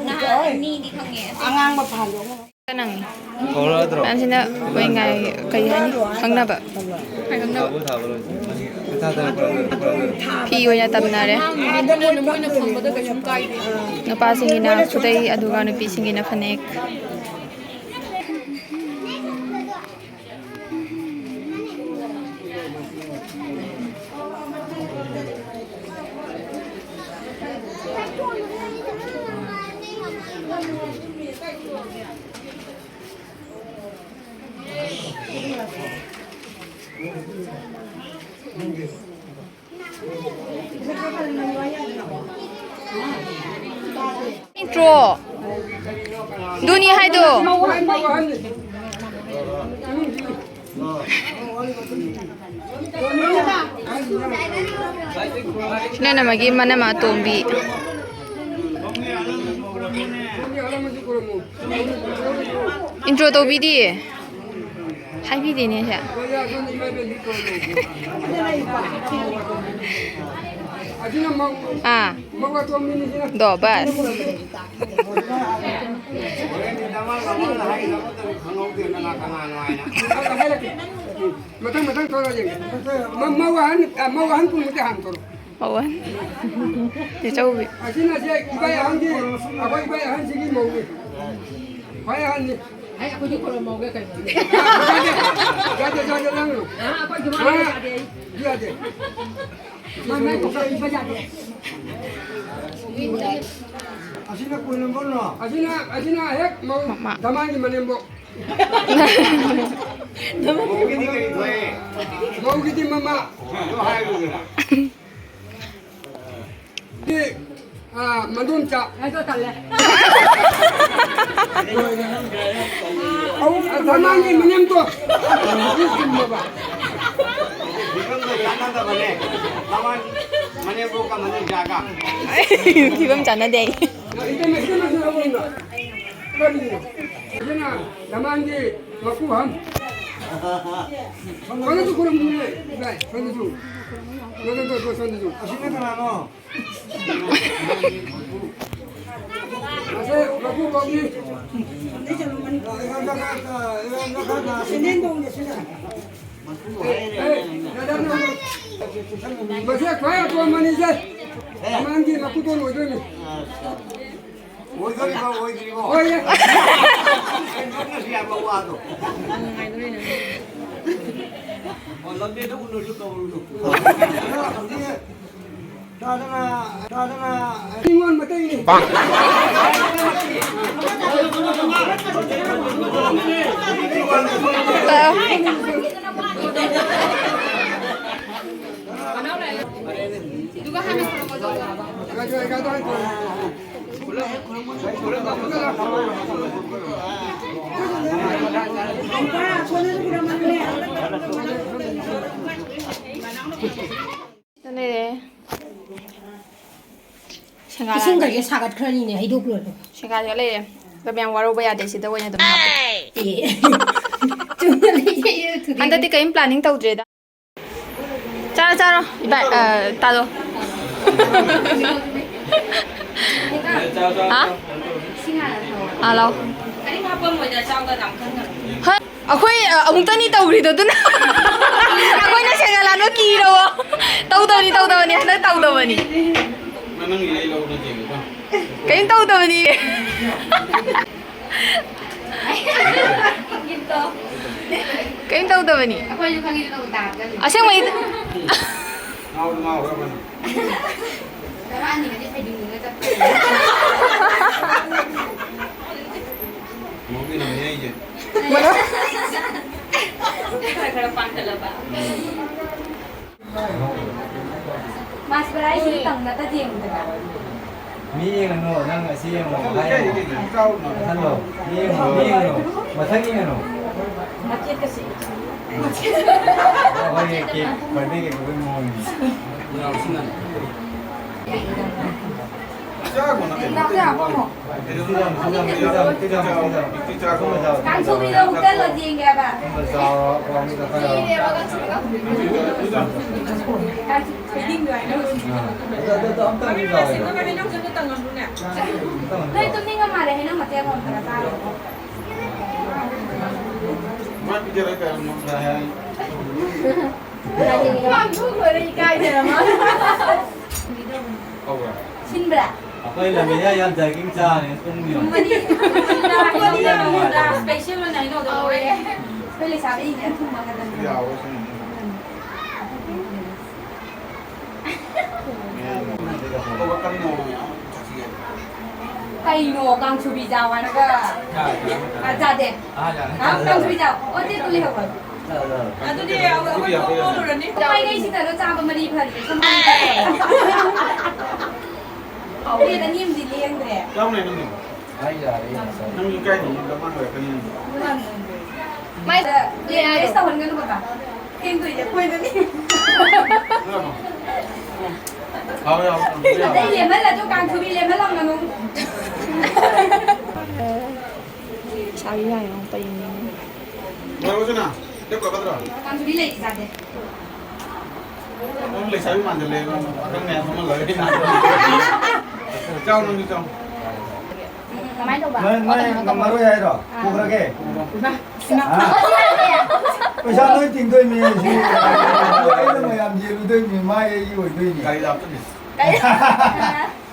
ꯅꯍꯥꯟ ꯑꯅꯤꯗꯤ ꯈꯪꯉꯦ꯫ ꯑꯉꯥꯡꯕ ꯐꯥꯜꯂꯣ꯫ ꯅꯪ꯫ ꯀꯧꯔꯛꯑꯗ꯭ꯔꯣ? ꯅꯪꯁꯤꯅ ꯃꯣꯏ ꯉꯥꯏ-, ꯀꯩ ꯍꯥꯏꯅꯤ? ꯈꯪꯅꯕ꯫ ꯊꯥꯕꯨ ꯊꯥꯕ ꯂꯣꯏꯗ꯭ꯔꯤ꯫ ꯃꯊꯥ ꯊꯥꯕ ꯄꯨꯔꯥ ꯂꯣꯏꯔꯦ, ꯄꯨꯔꯥ ꯂꯣꯏꯔꯦ꯫ ꯐꯤ ꯑꯣꯏꯅ ꯇꯝꯅꯔꯦ꯫ ꯃꯣꯏꯅ ꯐꯪꯕꯗ ꯀꯩꯁꯨꯝ ꯀꯥꯏꯗꯦ꯫ ꯅꯨꯄꯥꯁꯤꯡꯒꯤꯅ ꯈꯨꯗꯩ, ꯑꯗꯨꯒ ꯅꯨꯄꯤꯁꯤꯡꯒꯤꯅ ꯐꯅꯦꯛ꯫ ꯏꯟꯇ꯭ꯔꯣ꯫ ꯑꯗꯨꯅꯤ ꯍꯥꯏꯗꯣ꯫ ꯁꯤꯅ ꯅꯃꯒꯤ ꯃꯅꯝ ꯑꯇꯣꯝꯕꯤ꯫ ꯏꯟꯇ꯭ꯔꯣ ꯇꯧꯕꯤꯗꯤꯌꯦ꯫ ꯍꯥꯏꯕꯤꯗꯦꯅꯦ ꯁꯦ꯫ ꯑꯥ꯫ ꯗꯣ, ꯕꯁ꯫ ꯃꯊꯪ ꯃꯊꯪ ꯊꯣꯛꯂꯛꯑꯣ ꯌꯦꯡꯒꯦ꯫ ꯃ-, ꯃꯧ ꯑꯍꯟ, ꯑ, ꯃꯧ ꯑꯍꯟ ꯄꯨꯝꯕꯗꯤ ꯍꯥꯟꯅ ꯊꯣꯛꯂꯛꯑꯣ꯫ ꯃꯧ ꯑꯍꯟ꯫ ꯆꯦ ꯆꯧꯕꯤ꯫ ꯑꯁꯤꯅ ꯁꯦ ꯏꯕꯥꯏ ꯑꯍꯟꯒꯤ, ꯑꯩꯈꯣꯏ ꯏꯕꯥꯏ ꯑꯍꯟꯁꯤꯒꯤ ꯃꯧꯅꯤ꯫ ꯈ꯭ꯋꯥꯏ ꯑꯍꯟꯅꯤ꯫ ꯍꯩ, ꯑꯩꯈꯣꯏꯗꯤ ꯀꯣꯂꯣꯝ ꯃꯧꯒꯦ ꯀꯩꯅꯣ꯫ ꯌꯥꯗꯦ, ꯌꯥꯗꯦ, ꯌꯥꯗꯦ, ꯂꯥꯡꯒꯅꯨ꯫ ꯑꯥ, ꯑꯩꯈꯣꯏ ꯑꯗꯨꯃꯥꯏꯅ ꯌꯥꯗꯦ ꯑꯩ꯫ ꯌꯥꯗꯦ꯫ ꯃꯥ ꯃꯥꯏ ꯀꯣꯛꯇ ꯄꯤꯕ ꯌꯥꯗꯦ꯫ ꯑꯁꯤꯅ ꯀꯣꯏ ꯅꯝꯕꯔꯅꯣ? ꯑꯁꯤꯅ, ꯑꯁꯤꯅ ꯍꯦꯛ ꯃꯧ ꯃꯃꯥ꯫ ꯗꯃꯥꯒꯤ ꯃꯅꯦꯝꯕꯣꯛ꯫ ꯃꯧꯒꯤꯗꯤ ꯀꯔꯤ ꯊꯣꯛꯑꯦ? ꯃꯧꯒꯤꯗꯤ ꯃꯃꯥ꯫ ꯑꯗꯨ ꯍꯥꯏꯔꯨꯗꯅ꯫ ꯁꯤ, ꯑꯥ, ꯃꯗꯣꯝꯆꯥ꯫ ꯑꯩꯗꯣ ꯇꯜꯂꯦ꯫ ꯑꯧ, ꯙꯔꯃꯥꯟꯒꯤ ꯃꯅꯦꯝꯗꯣ꯫ ꯐꯤꯕꯝꯗꯣ ꯆꯥꯟꯅꯗꯕꯅꯦ꯫ ꯙꯔꯃꯥꯟ ꯃꯅꯦꯝꯕꯣꯛꯀ ꯃꯅꯦꯝꯆꯥꯒ꯫ ꯐꯤꯕꯝ ꯆꯥꯟꯅꯗꯦ ꯑꯩ꯫ ꯏꯇꯩꯃ, ꯏꯇꯩꯃꯁꯨ ꯌꯥꯎꯕꯅꯤꯅ꯫ ꯀꯔꯤꯅꯣ? ꯑꯗꯨꯅ ꯙꯔꯃꯥꯟꯒꯤ ꯃꯀꯨ ꯍꯝ꯫ ꯁꯣꯝꯗꯁꯨ ꯈꯨꯔꯨꯝꯃꯨꯅꯦ, ꯏꯕꯥꯏ, ꯁꯣꯝꯗꯁꯨ꯫ ꯁꯣꯝꯗꯁꯨ, ꯁꯣꯝꯗꯁꯨ꯫ ꯑꯁꯤꯅ ꯀꯅꯥꯅꯣ? ꯃꯁꯤ ꯈ꯭ꯋꯥꯏ ꯑꯇꯣꯟꯕꯅꯤꯁꯦ꯫ ꯃꯃꯥꯡꯒꯤ ꯃꯀꯨꯗꯣ ꯂꯣꯏꯗꯣꯏꯅꯤ꯫ ꯑꯣꯏꯗꯣꯔꯤꯕ ꯑꯣꯏꯗ꯭ꯔꯤꯕꯣ? ꯑꯣꯏꯌꯦ꯫ ꯁꯦꯟꯖꯣꯛꯅꯁꯨ ꯌꯥꯕ ꯋꯥꯗꯣ꯫ ꯑꯣ, ꯂꯝꯕꯤꯗ ꯎꯅꯔꯁꯨ ꯀꯧꯔꯨꯅꯨ꯫ ꯇꯥꯗꯅ, ꯇꯥꯗꯅ꯫ ꯅꯤꯉꯣꯜ ꯃꯇꯩꯅꯤ꯫ ꯂꯩꯔꯦ꯫ ꯁꯦꯡꯒꯥ ꯏꯁꯤꯡꯒꯁꯦ ꯁꯥꯒꯠꯈ꯭ꯔꯅꯤꯅꯦ, ꯍꯩꯗꯣꯛꯈ꯭ꯔꯣ ꯑꯗꯨꯝ꯫ ꯁꯦꯡꯒꯥꯗ ꯂꯩꯔꯦ꯫ ꯑꯗꯣ ꯃꯌꯥꯝ ꯋꯥꯔꯧꯕ ꯌꯥꯗꯦ, ꯁꯤꯗ ꯑꯣꯏꯅ ꯑꯗꯨꯝ ꯍꯥꯞꯄꯦ꯫ ꯑꯦ꯫ ꯆꯨꯝꯅ ꯂꯩꯌꯦ, ꯊꯨꯗꯦꯛꯑꯦ꯫ ꯍꯟꯗꯛꯇꯤ ꯀꯔꯤꯝ planning ꯇꯧꯗ꯭ꯔꯦꯗ꯫ ꯆꯥꯔꯣ, ꯆꯥꯔꯣ, ꯏꯕꯥꯏ, ꯑ, ꯇꯥꯗꯣ꯫ ꯍꯥ? ꯑꯥ, ꯂꯥꯎ꯫ ꯍꯣꯏ, ꯑꯩꯈꯣꯏ, ꯑ, ꯑꯃꯨꯛꯇꯅꯤ ꯇꯧꯈ꯭ꯔꯤꯗꯣ, ꯑꯗꯨꯅ꯫ ꯑꯩꯈꯣꯏꯅ ꯁꯦꯡꯒꯥ ꯂꯥꯟꯕ ꯀꯤꯔꯣ? ꯇꯧꯗꯕꯅꯤ, ꯇꯧꯗꯕꯅꯤ, ꯍꯟꯗꯛ ꯇꯧꯗꯕꯅꯤ꯫ ꯀꯔꯤꯝ ꯇꯧꯗꯕꯅꯤ꯫ ꯀꯔꯤꯝ ꯇꯧꯗꯕꯅꯤ꯫ ꯑꯩꯈꯣꯏꯁꯨ ꯈꯪꯉꯤꯗꯅ ꯎꯇꯥ ꯍꯥꯞꯆꯜꯂꯤ꯫ ꯑꯁꯦꯡꯕꯩ꯫ ꯉꯥꯎꯗ ꯉꯥꯎꯔꯕꯅꯤ꯫ ꯆꯔꯥ ꯑꯅꯤꯒꯗꯤ ꯐꯩꯗꯤꯡꯒ ꯆꯠꯄ꯫ ꯉꯥꯎꯕꯤꯔꯝꯅꯤ ꯑꯩꯁꯦ꯫ ꯈꯔ ꯈꯔ ꯄꯥꯟꯈꯠꯂꯕ꯫ ꯃꯥꯁꯤ ꯀꯗꯥꯏꯗꯒꯤ ꯇꯝꯅꯒꯗꯤ ꯌꯦꯡꯉꯨꯗꯅ꯫ ꯃꯤ ꯌꯦꯡꯉꯅꯨ, ꯅꯪ ꯑꯁꯤ ꯌꯦꯡꯉꯣ, ꯍꯥꯏ ꯌꯦꯡꯉꯣ꯫ ꯈꯜꯂꯣ, ꯃꯤ ꯌꯦꯡꯉꯣ, ꯃꯤ ꯌꯦꯡꯉꯅꯨ, ꯃꯊꯛ ꯌꯦꯡꯉꯅꯨ꯫ ꯃꯆꯦꯠꯀꯁꯤ꯫ ꯑꯩꯈꯣꯏꯒꯤ ꯀꯦꯛ, ꯕꯥꯔꯗꯦ ꯀꯦꯛ ꯑꯩꯈꯣꯏ ꯃꯑꯣꯡꯅꯤ꯫ ꯆꯥꯒꯣꯅ ꯀꯩꯅꯣ? ꯆꯥ ꯐꯝꯃꯣ꯫ ꯁꯤꯗ, ꯁꯤꯗ, ꯁꯤꯗ, ꯁꯤꯗ꯫ ꯀꯥꯡꯁꯨꯕꯤꯗꯣ ꯍꯨꯛꯇꯠꯂꯣ ꯌꯦꯡꯒꯦ ꯍꯥꯏꯕ꯫ ꯁꯤꯔꯦꯕ ꯀꯥꯡꯁꯨꯕꯤꯗꯣ꯫ ꯀꯥꯡꯁꯨ-, ꯊꯣꯏꯗꯤꯡꯗꯣ ꯍꯥꯏꯅꯧ꯫ ꯑꯗꯨ, ꯑꯗꯨ, ꯑꯗꯨ ꯑꯝꯇꯪ ꯃꯃꯤꯡ ꯆꯥꯎ꯫ ꯂꯩꯁꯦ, ꯃꯣꯏ ꯍꯩꯅꯧꯁꯦ ꯑꯝꯇ ꯇꯪꯉꯝꯃꯨꯅꯦ꯫ ꯑꯝꯇꯪ ꯅꯣꯏ ꯆꯥꯎ꯫ ꯇꯨꯝꯅꯤꯡꯉ ꯃꯥꯜꯂꯦ, ꯍꯩꯅꯧ ꯃꯇꯦꯛ ꯑꯃ ꯑꯝꯇꯒ ꯆꯥꯔꯣ꯫ ꯃꯥ ꯄꯤꯖꯔꯣꯏ ꯀꯩꯅꯣ ꯍꯥꯏ꯫ ꯄꯥꯡꯊꯣꯛ ꯂꯣꯏꯔꯦ, ꯏꯀꯥꯏꯖꯔ ꯃꯥꯜꯂꯦ꯫ ꯀꯧꯕ꯭ꯔꯥ? ꯁꯤꯟꯕ꯭ꯔꯥ? ꯑꯩꯈꯣꯏ ꯂꯝꯃꯤꯅ ꯌꯥꯝ ꯖꯔꯀꯤꯡ ꯆꯥꯔꯦ, ꯄꯨꯡ ꯌꯧ꯫ ꯊꯨꯝꯕꯅꯤ꯫ ꯊꯨꯝꯕꯅꯤ ꯌꯥꯝꯅ꯫ ꯏꯁꯄꯦꯁꯦꯜ ꯑꯣꯏꯅ ꯍꯩꯅꯧꯗꯣ ꯂꯧꯔꯦ꯫ ꯑꯩꯈꯣꯏ ꯂꯩꯁꯥꯕꯤꯁꯤꯡꯁꯦ ꯑꯊꯨꯝꯕ ꯉꯥꯛꯇꯅꯤ꯫ ꯌꯥꯎꯋꯦ, ꯁꯨꯝ꯫ ꯀꯩꯅꯣ, ꯀꯥꯡꯁꯨꯕꯤ ꯆꯥꯎ ꯍꯥꯏꯔꯒ꯫ ꯆꯥꯗꯦ꯫ ꯑꯥ, ꯌꯥꯔꯦ꯫ ꯍꯥ? ꯀꯥꯡꯁꯨꯕꯤ ꯆꯥꯎ꯫ ꯑꯣ, ꯇꯦ, ꯇꯨ ꯂꯩꯍꯧꯕ꯫ ꯑꯗꯨꯗꯤ ꯑꯩꯈꯣꯏ ꯄꯨꯡ ꯂꯣꯜꯂꯨꯔꯅꯤ꯫ ꯃꯥꯏꯒꯩꯁꯤꯗ ꯂꯣꯏ ꯆꯥꯕ ꯃꯔꯤ ꯐꯔꯦ꯫ ꯁꯝ ꯄ꯭ꯂꯦꯠ ꯑꯅꯤ ꯑꯃꯗꯤ ꯂꯦꯡꯗ꯭ꯔꯦ꯫ ꯌꯥꯎꯅꯦ ꯅꯪ꯫ ꯑꯩ ꯌꯥꯔꯦ, ꯌꯥꯔꯦ꯫ ꯅꯪ ꯏꯀꯥꯏꯅꯤ, ꯅꯪ ꯃꯥꯡ ꯑꯣꯏꯔꯛꯀꯅꯤ꯫ ꯃꯥꯏꯗ ꯔꯦꯁ ꯇꯧꯍꯟꯒꯅꯨ ꯕꯕꯥ꯫ ꯊꯦꯡꯗꯣꯏꯅꯦ ꯑꯩꯈꯣꯏꯗꯅꯤ꯫ ꯍꯥꯎ, ꯌꯥꯎ, ꯌꯥꯎ꯫ ꯑꯇꯩ ꯂꯦꯃꯜꯂꯁꯨ ꯀꯥꯡꯁꯨꯕꯤ ꯂꯦꯃꯜꯂꯝꯒꯅꯨ꯫ ꯁꯥꯕꯤ ꯌꯥꯏ, ꯌꯥꯝ ꯄꯩꯅꯦ꯫ ꯂꯣꯏꯔꯕꯣ, ꯁꯤꯅ? ꯇꯦꯞ ꯀꯛꯀꯗ꯭ꯔꯣ? ꯀꯥꯡꯁꯨꯕꯤ ꯂꯩꯇꯦ, ꯆꯥꯗꯦ꯫ ꯅꯪ ꯂꯩꯁꯥꯕꯤ ꯃꯥꯟꯁꯤꯜꯂꯛꯑꯦ, ꯅꯪ ꯄꯥꯈꯪ ꯃꯌꯥꯝ ꯐꯝꯍꯜꯂꯒ ꯑꯩ ꯅꯥꯟꯊꯣꯛꯑꯒꯦ꯫ ꯆꯥꯎ, ꯅꯪꯁꯨ ꯆꯥꯎ꯫ ꯎꯝ, ꯀꯃꯥꯏꯅ ꯇꯧꯕ? ꯅꯣꯏ, ꯅꯣꯏ ꯉꯝꯃꯔꯣꯏ ꯍꯥꯏꯔꯣ? ꯑꯥ꯫ ꯄꯨꯈ꯭ꯔꯒꯦ? ꯏꯃꯥ, ꯏꯃꯥ꯫ ꯍꯥ? ꯄꯩꯁꯥ ꯂꯣꯏ ꯇꯤꯡꯗꯣꯏꯅꯦ ꯁꯤ꯫ ꯑꯩꯅ ꯃꯌꯥꯝ ꯌꯦꯜꯂꯨꯗꯣꯏꯅꯦ, ꯃꯥꯏ ꯑꯩꯒꯤ ꯑꯣꯏꯗꯣꯏꯅꯦ꯫ ꯒꯥꯔꯤ ꯂꯥꯛꯇꯣꯏꯅꯦ꯫ ꯀꯔꯤ?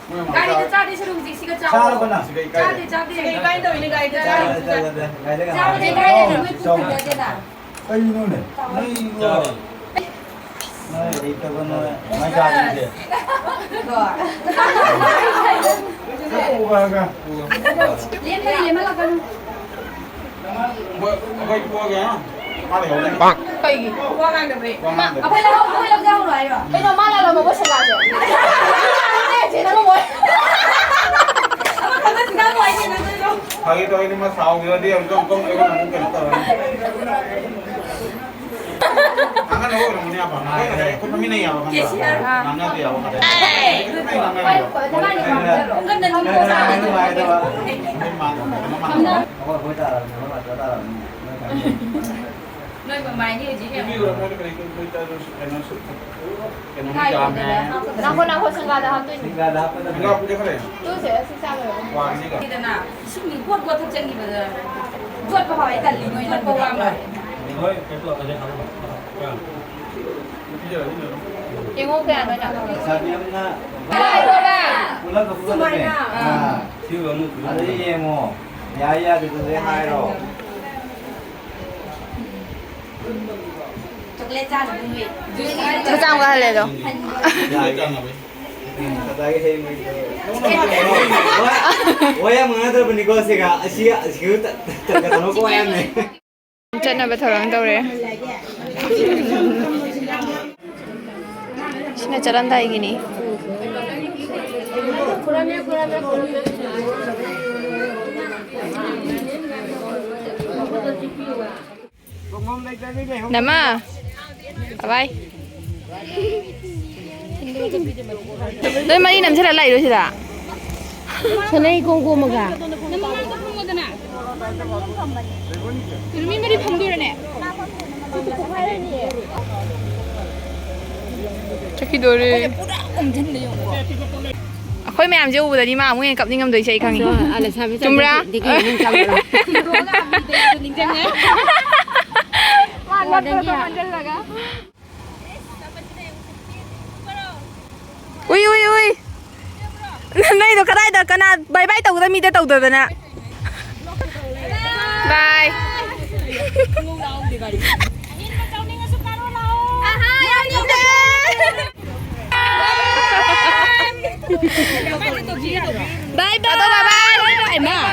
ꯃꯣꯏ ꯑꯃꯨꯛ ꯒꯥꯔꯤꯗ ꯆꯥ-, ꯆꯥꯗꯣꯏ ꯁꯔꯨꯛ ꯍꯧꯖꯤꯛ ꯁꯤꯒ ꯆꯥꯔꯣ꯫ ꯆꯥꯔꯕꯣ ꯅꯪ? ꯁꯤꯒ ꯏꯀꯥꯏ ꯆꯥꯗꯦ, ꯂꯩ꯫ ꯆꯥꯗꯦ, ꯆꯥꯗꯦ, ꯏꯀꯥꯏ ꯇꯧꯔꯤꯅꯦ ꯒꯥꯔꯤꯗ ꯆꯥꯔꯣ꯫ ꯆꯥꯗꯦ, ꯏꯀꯥꯏ ꯇꯧꯔꯤꯅꯦ꯫ ꯆꯥꯎ, ꯆꯥꯎ꯫ ꯀꯩꯅꯣꯅꯦ? ꯅꯣꯏ ꯏꯕꯣ꯫ ꯆꯥꯔꯦ꯫ ꯅꯣꯏ ꯂꯩꯇꯕ ꯅꯣꯏ ꯀꯃꯥꯏ ꯆꯥꯗꯣꯏꯁꯦ? ꯂꯦꯝꯕꯅꯤ, ꯂꯦꯝꯍꯜꯂꯛꯀꯅꯨ꯫ ꯃꯣꯏ, ꯑꯩꯈꯣꯏ ꯄꯣꯛꯑꯒ ꯃꯥ ꯂꯩꯍꯧꯔꯦ꯫ ꯀꯩꯒꯤ? ꯋꯥ ꯉꯥꯡꯗꯕꯩ꯫ ꯋꯥ ꯉꯥꯡꯗꯕꯩ꯫ ꯑꯩꯈꯣꯏ ꯂꯧ-, ꯑꯩꯈꯣꯏ ꯂꯧꯖꯍꯧꯔꯣ ꯍꯥꯏꯔꯣ? ꯀꯩꯅꯣ, ꯃꯥ ꯂꯥꯛꯂꯝꯃꯕꯣ ꯁꯦꯒꯥꯁꯦ? ꯐꯥꯒꯤ ꯇꯧꯕꯅꯤ, ꯃꯥ ꯁꯥꯎꯈ꯭ꯔꯗꯤ ꯑꯃꯨꯛꯀ, ꯑꯃꯨꯛꯀ, ꯑꯃꯨꯛꯀ ꯀꯩꯅꯣ ꯇꯧꯔꯅꯤ꯫ ꯑꯉꯥꯡ ꯑꯣꯏꯔꯝꯒꯅꯤ, ꯑꯄꯥ꯫ ꯑꯩꯈꯣꯏ ꯉꯁꯥꯏ ꯑꯩꯈꯣꯏ ꯐꯝꯃꯤꯟꯅꯩ ꯍꯥꯏꯕ, ꯈꯪꯕ꯭ꯔꯥ? ꯉꯥꯡꯅꯗꯦ ꯍꯥꯏꯕ, ꯉꯁꯥꯏ꯫ ꯅꯨꯡꯉꯥꯏꯇꯕ꯫ ꯅꯣꯏ ꯃꯃꯥꯏꯅꯤ ꯍꯧꯖꯤꯛ ꯌꯦꯡꯉꯣ꯫ ꯀꯩꯅꯣ ꯌꯥꯝꯃꯦ꯫ ꯅꯪꯈꯣ, ꯅꯪꯈꯣ, ꯁꯤꯡꯒꯥꯗ ꯍꯥꯞꯇꯣꯏꯅꯦ꯫ ꯁꯤꯡꯒꯥꯗ ꯍꯥꯞꯄꯗ ꯇꯨꯁꯦ, ꯑꯁꯤ ꯆꯥ ꯂꯣꯏꯔꯦ꯫ ꯋꯥꯡꯁꯤꯒ꯫ ꯁꯤꯗꯅ ꯏꯁꯤꯡ ꯒꯣꯠ ꯒꯣꯠ ꯊꯛꯆꯟꯈꯤꯕꯗ ꯒꯣꯠꯄ ꯍꯥꯎꯋꯦ ꯇꯜꯂꯤ, ꯅꯣꯏ ꯊꯛꯄ ꯋꯥ ꯃꯥꯜꯂꯦ꯫ ꯍꯣꯏ, ꯀꯩꯅꯣ ꯇꯧꯔꯛꯀꯅꯤ, ꯍꯥꯞꯄꯣ꯫ ꯌꯦꯡꯉꯣ ꯀꯌꯥꯅꯣ ꯌꯥꯝ꯫ ꯂꯩꯁꯥꯕꯤ ꯑꯃꯅ ꯄꯨꯂꯞ ꯄꯨꯂꯞ ꯁꯨꯃꯥꯏꯅ꯫ ꯑꯥ꯫ ꯁꯤ ꯑꯃꯨꯛ ꯑꯗꯩ ꯌꯦꯡꯉꯣ꯫ ꯌꯥꯏ ꯌꯥꯗꯦꯗꯨꯗꯤ ꯍꯥꯏꯔꯣ꯫ ꯆꯣꯀ꯭ꯂꯦꯠ ꯆꯥꯅꯕ ꯅꯣꯏ ꯖꯨꯁ ꯃꯆꯥ ꯑꯃꯒ ꯍꯜꯂꯦ ꯑꯗꯣ꯫ ꯌꯥꯏ꯫ ꯋꯥ ꯌꯥꯝ ꯉꯥꯡꯅꯗ꯭ꯔꯕꯅꯤꯀꯣ ꯁꯤꯒ꯫ ꯑꯁꯤ, ꯑꯁꯤꯒ ꯇ-, ꯇ-, ꯇ-, ꯀꯩꯅꯣ ꯀꯣ ꯌꯥꯝꯅ꯫ ꯆꯠꯅꯕ ꯊꯧꯔꯥꯡ ꯇꯧꯔꯦ꯫ ꯁꯤꯅ ꯆꯠꯂꯝꯗꯥꯏꯒꯤꯅꯤ꯫ ꯅꯃ, ꯕꯥꯏ꯫ ꯅꯣꯏ ꯃꯔꯤ ꯅꯝꯁꯤꯜꯂ ꯂꯥꯛꯏꯔꯣ ꯁꯤꯗ? ꯁꯥꯟꯅꯩ ꯀꯣꯝ ꯀꯣꯝꯃꯒ꯫ ꯅꯨꯃꯤꯠ ꯃꯔꯤ ꯐꯝꯗꯣꯏꯔꯅꯦ? ꯆꯠꯈꯤꯗꯣꯔꯦ꯫ ꯑꯩꯈꯣꯏ ꯃꯌꯥꯝꯁꯦ ꯎꯕꯗꯗꯤ ꯃꯥ ꯑꯃꯨꯛ ꯍꯦꯟꯅ ꯀꯞꯅꯤꯡꯉꯝꯗꯣꯏꯁꯦ ꯑꯩ ꯈꯪꯉꯤ꯫ ꯑꯗꯣ, ꯑ, ꯂꯩꯁꯥꯕꯤ ꯆꯠ-, ꯆꯨꯝꯕ꯭ꯔꯥ? ꯗꯤꯒꯤ ꯑꯃꯨꯛ ꯆꯪꯉꯨꯔꯣ꯫ ꯅꯤꯡꯁꯤꯡꯉꯦ꯫ ꯃꯥ ꯂꯣꯠꯄꯗꯣ ꯃꯥꯟꯁꯤꯜꯂꯒ꯫ ꯎꯏ, ꯎꯏ, ꯎꯏ꯫ ꯅꯣꯏꯗꯣ ꯀꯗꯥꯏꯗ ꯀꯅꯥ bye bye ꯇꯧꯒꯗꯕ ꯃꯤꯗ ꯇꯧꯗꯗꯅ꯫ Bye꯫ Bye bye꯫ Bye bye꯫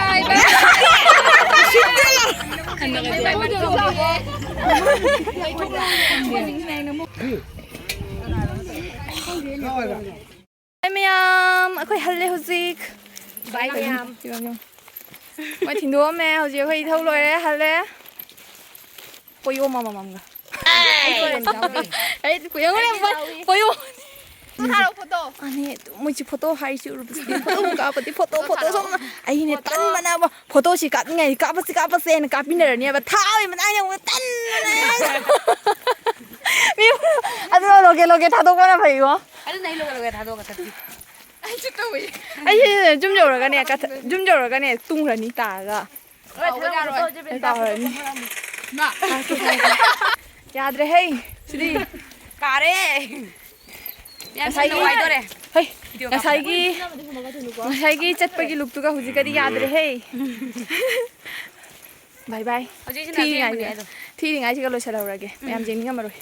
Bye ꯃꯌꯥꯝ꯫ ꯑꯩꯈꯣꯏ ꯍꯜꯂꯦ ꯍꯧꯖꯤꯛ꯫ ꯕꯥꯏ ꯃꯌꯥꯝ꯫ ꯃꯣꯏ ꯊꯤꯟꯗꯣꯛꯑꯝꯃꯦ꯫ ꯍꯧꯖꯤꯛ ꯑꯩꯈꯣꯏ ꯏꯊꯧ ꯂꯣꯏꯔꯦ, ꯍꯜꯂꯦ꯫ ꯄꯣꯌꯣꯝ ꯑꯃꯃꯝꯒ꯫ ꯑꯩ ꯌꯦꯡꯉꯨꯅꯦ, ꯄꯣ-, ꯄꯣꯌꯣꯝ꯫ ꯊꯥꯔꯛꯑꯣ ꯐꯣꯇꯣ꯫ ꯑꯅꯦ, ꯃꯣꯏꯁꯤ ꯐꯣꯇꯣ ꯍꯥꯏꯔꯤꯁꯤ ꯎꯔꯨꯕꯁꯤꯗꯤ ꯐꯣꯇꯣ ꯀꯥꯞꯄꯗꯤ ꯐꯣꯇꯣ, ꯐꯣꯇꯣ ꯁꯣꯝꯅ꯫ ꯑꯩꯅꯦ ꯇꯟꯕꯅꯕ ꯐꯣꯇꯣꯁꯤ ꯀꯥꯞꯅꯤꯡꯉꯥꯏꯗꯤ ꯀꯥꯞꯄꯁꯤ ꯀꯥꯞꯄꯁꯦꯅ ꯀꯥꯞꯄꯤꯅꯔꯅꯦꯕ꯫ ꯊꯥꯕꯩ ꯃꯇꯥꯡ ꯌꯧꯕ ꯇꯟꯕꯅ꯫ ꯃꯤ ꯑꯗꯨ ꯂꯣꯀꯦ ꯂꯣꯀꯦ ꯊꯥꯗꯣꯛꯄꯅ ꯐꯩꯀꯣ꯫ ꯑꯗꯨꯅ ꯑꯩ ꯂꯣꯀꯦ ꯂꯣꯀꯦ ꯊꯥꯗꯣꯛꯑꯒ ꯆꯠꯄꯤ꯫ ꯑꯩꯁꯨ ꯇꯧꯋꯤ꯫ ꯑꯩꯁꯦ ꯌꯨꯝ ꯌꯧꯔꯒꯅꯦ, ꯀꯊ-, ꯌꯨꯝ ꯌꯧꯔꯒꯅꯦ ꯇꯨꯝꯈ꯭ꯔꯅꯤ ꯇꯥꯔꯒ꯫ ꯍꯣꯏ, ꯊꯥꯔꯛꯑꯣ, ꯐꯣꯇꯣ ꯇꯥꯔꯅꯤ꯫ ꯃꯥ꯫ ꯌꯥꯗ꯭ꯔꯦ ꯍꯦ, ꯁꯤꯗꯤ꯫ ꯀꯥꯔꯦ꯫ ꯌꯥꯝ ꯉꯁꯥꯏꯒꯤ ꯅꯨꯡꯉꯥꯏꯗꯣꯔꯦ꯫ ꯍꯩ, ꯚꯤꯗꯤꯑꯣ ꯉꯁꯥꯏꯒꯤ, ꯀꯥꯞꯄꯗ꯫ ꯉꯁꯥꯏꯒꯤ ꯆꯠꯄꯒꯤ ꯂꯨꯛꯇꯨꯒ ꯍꯧꯖꯤꯛꯀꯗꯤ ꯌꯥꯗ꯭ꯔꯦ ꯍꯦ꯫ ꯕꯥꯏ ꯕꯥꯏ꯫ ꯍꯧꯖꯤꯛꯁꯤꯅ ꯊꯤꯔꯤꯉꯥꯏꯁꯤꯒ, ꯑꯁꯦꯡꯕꯅꯦ ꯑꯗꯣ꯫ ꯊꯤꯔꯤꯉꯥꯏꯁꯤꯒ ꯂꯣꯏꯁꯤꯜꯍꯧꯔꯒꯦ꯫ ꯃꯌꯥꯝ ꯌꯦꯡꯅꯤꯡꯉꯝꯃꯔꯣꯏ꯫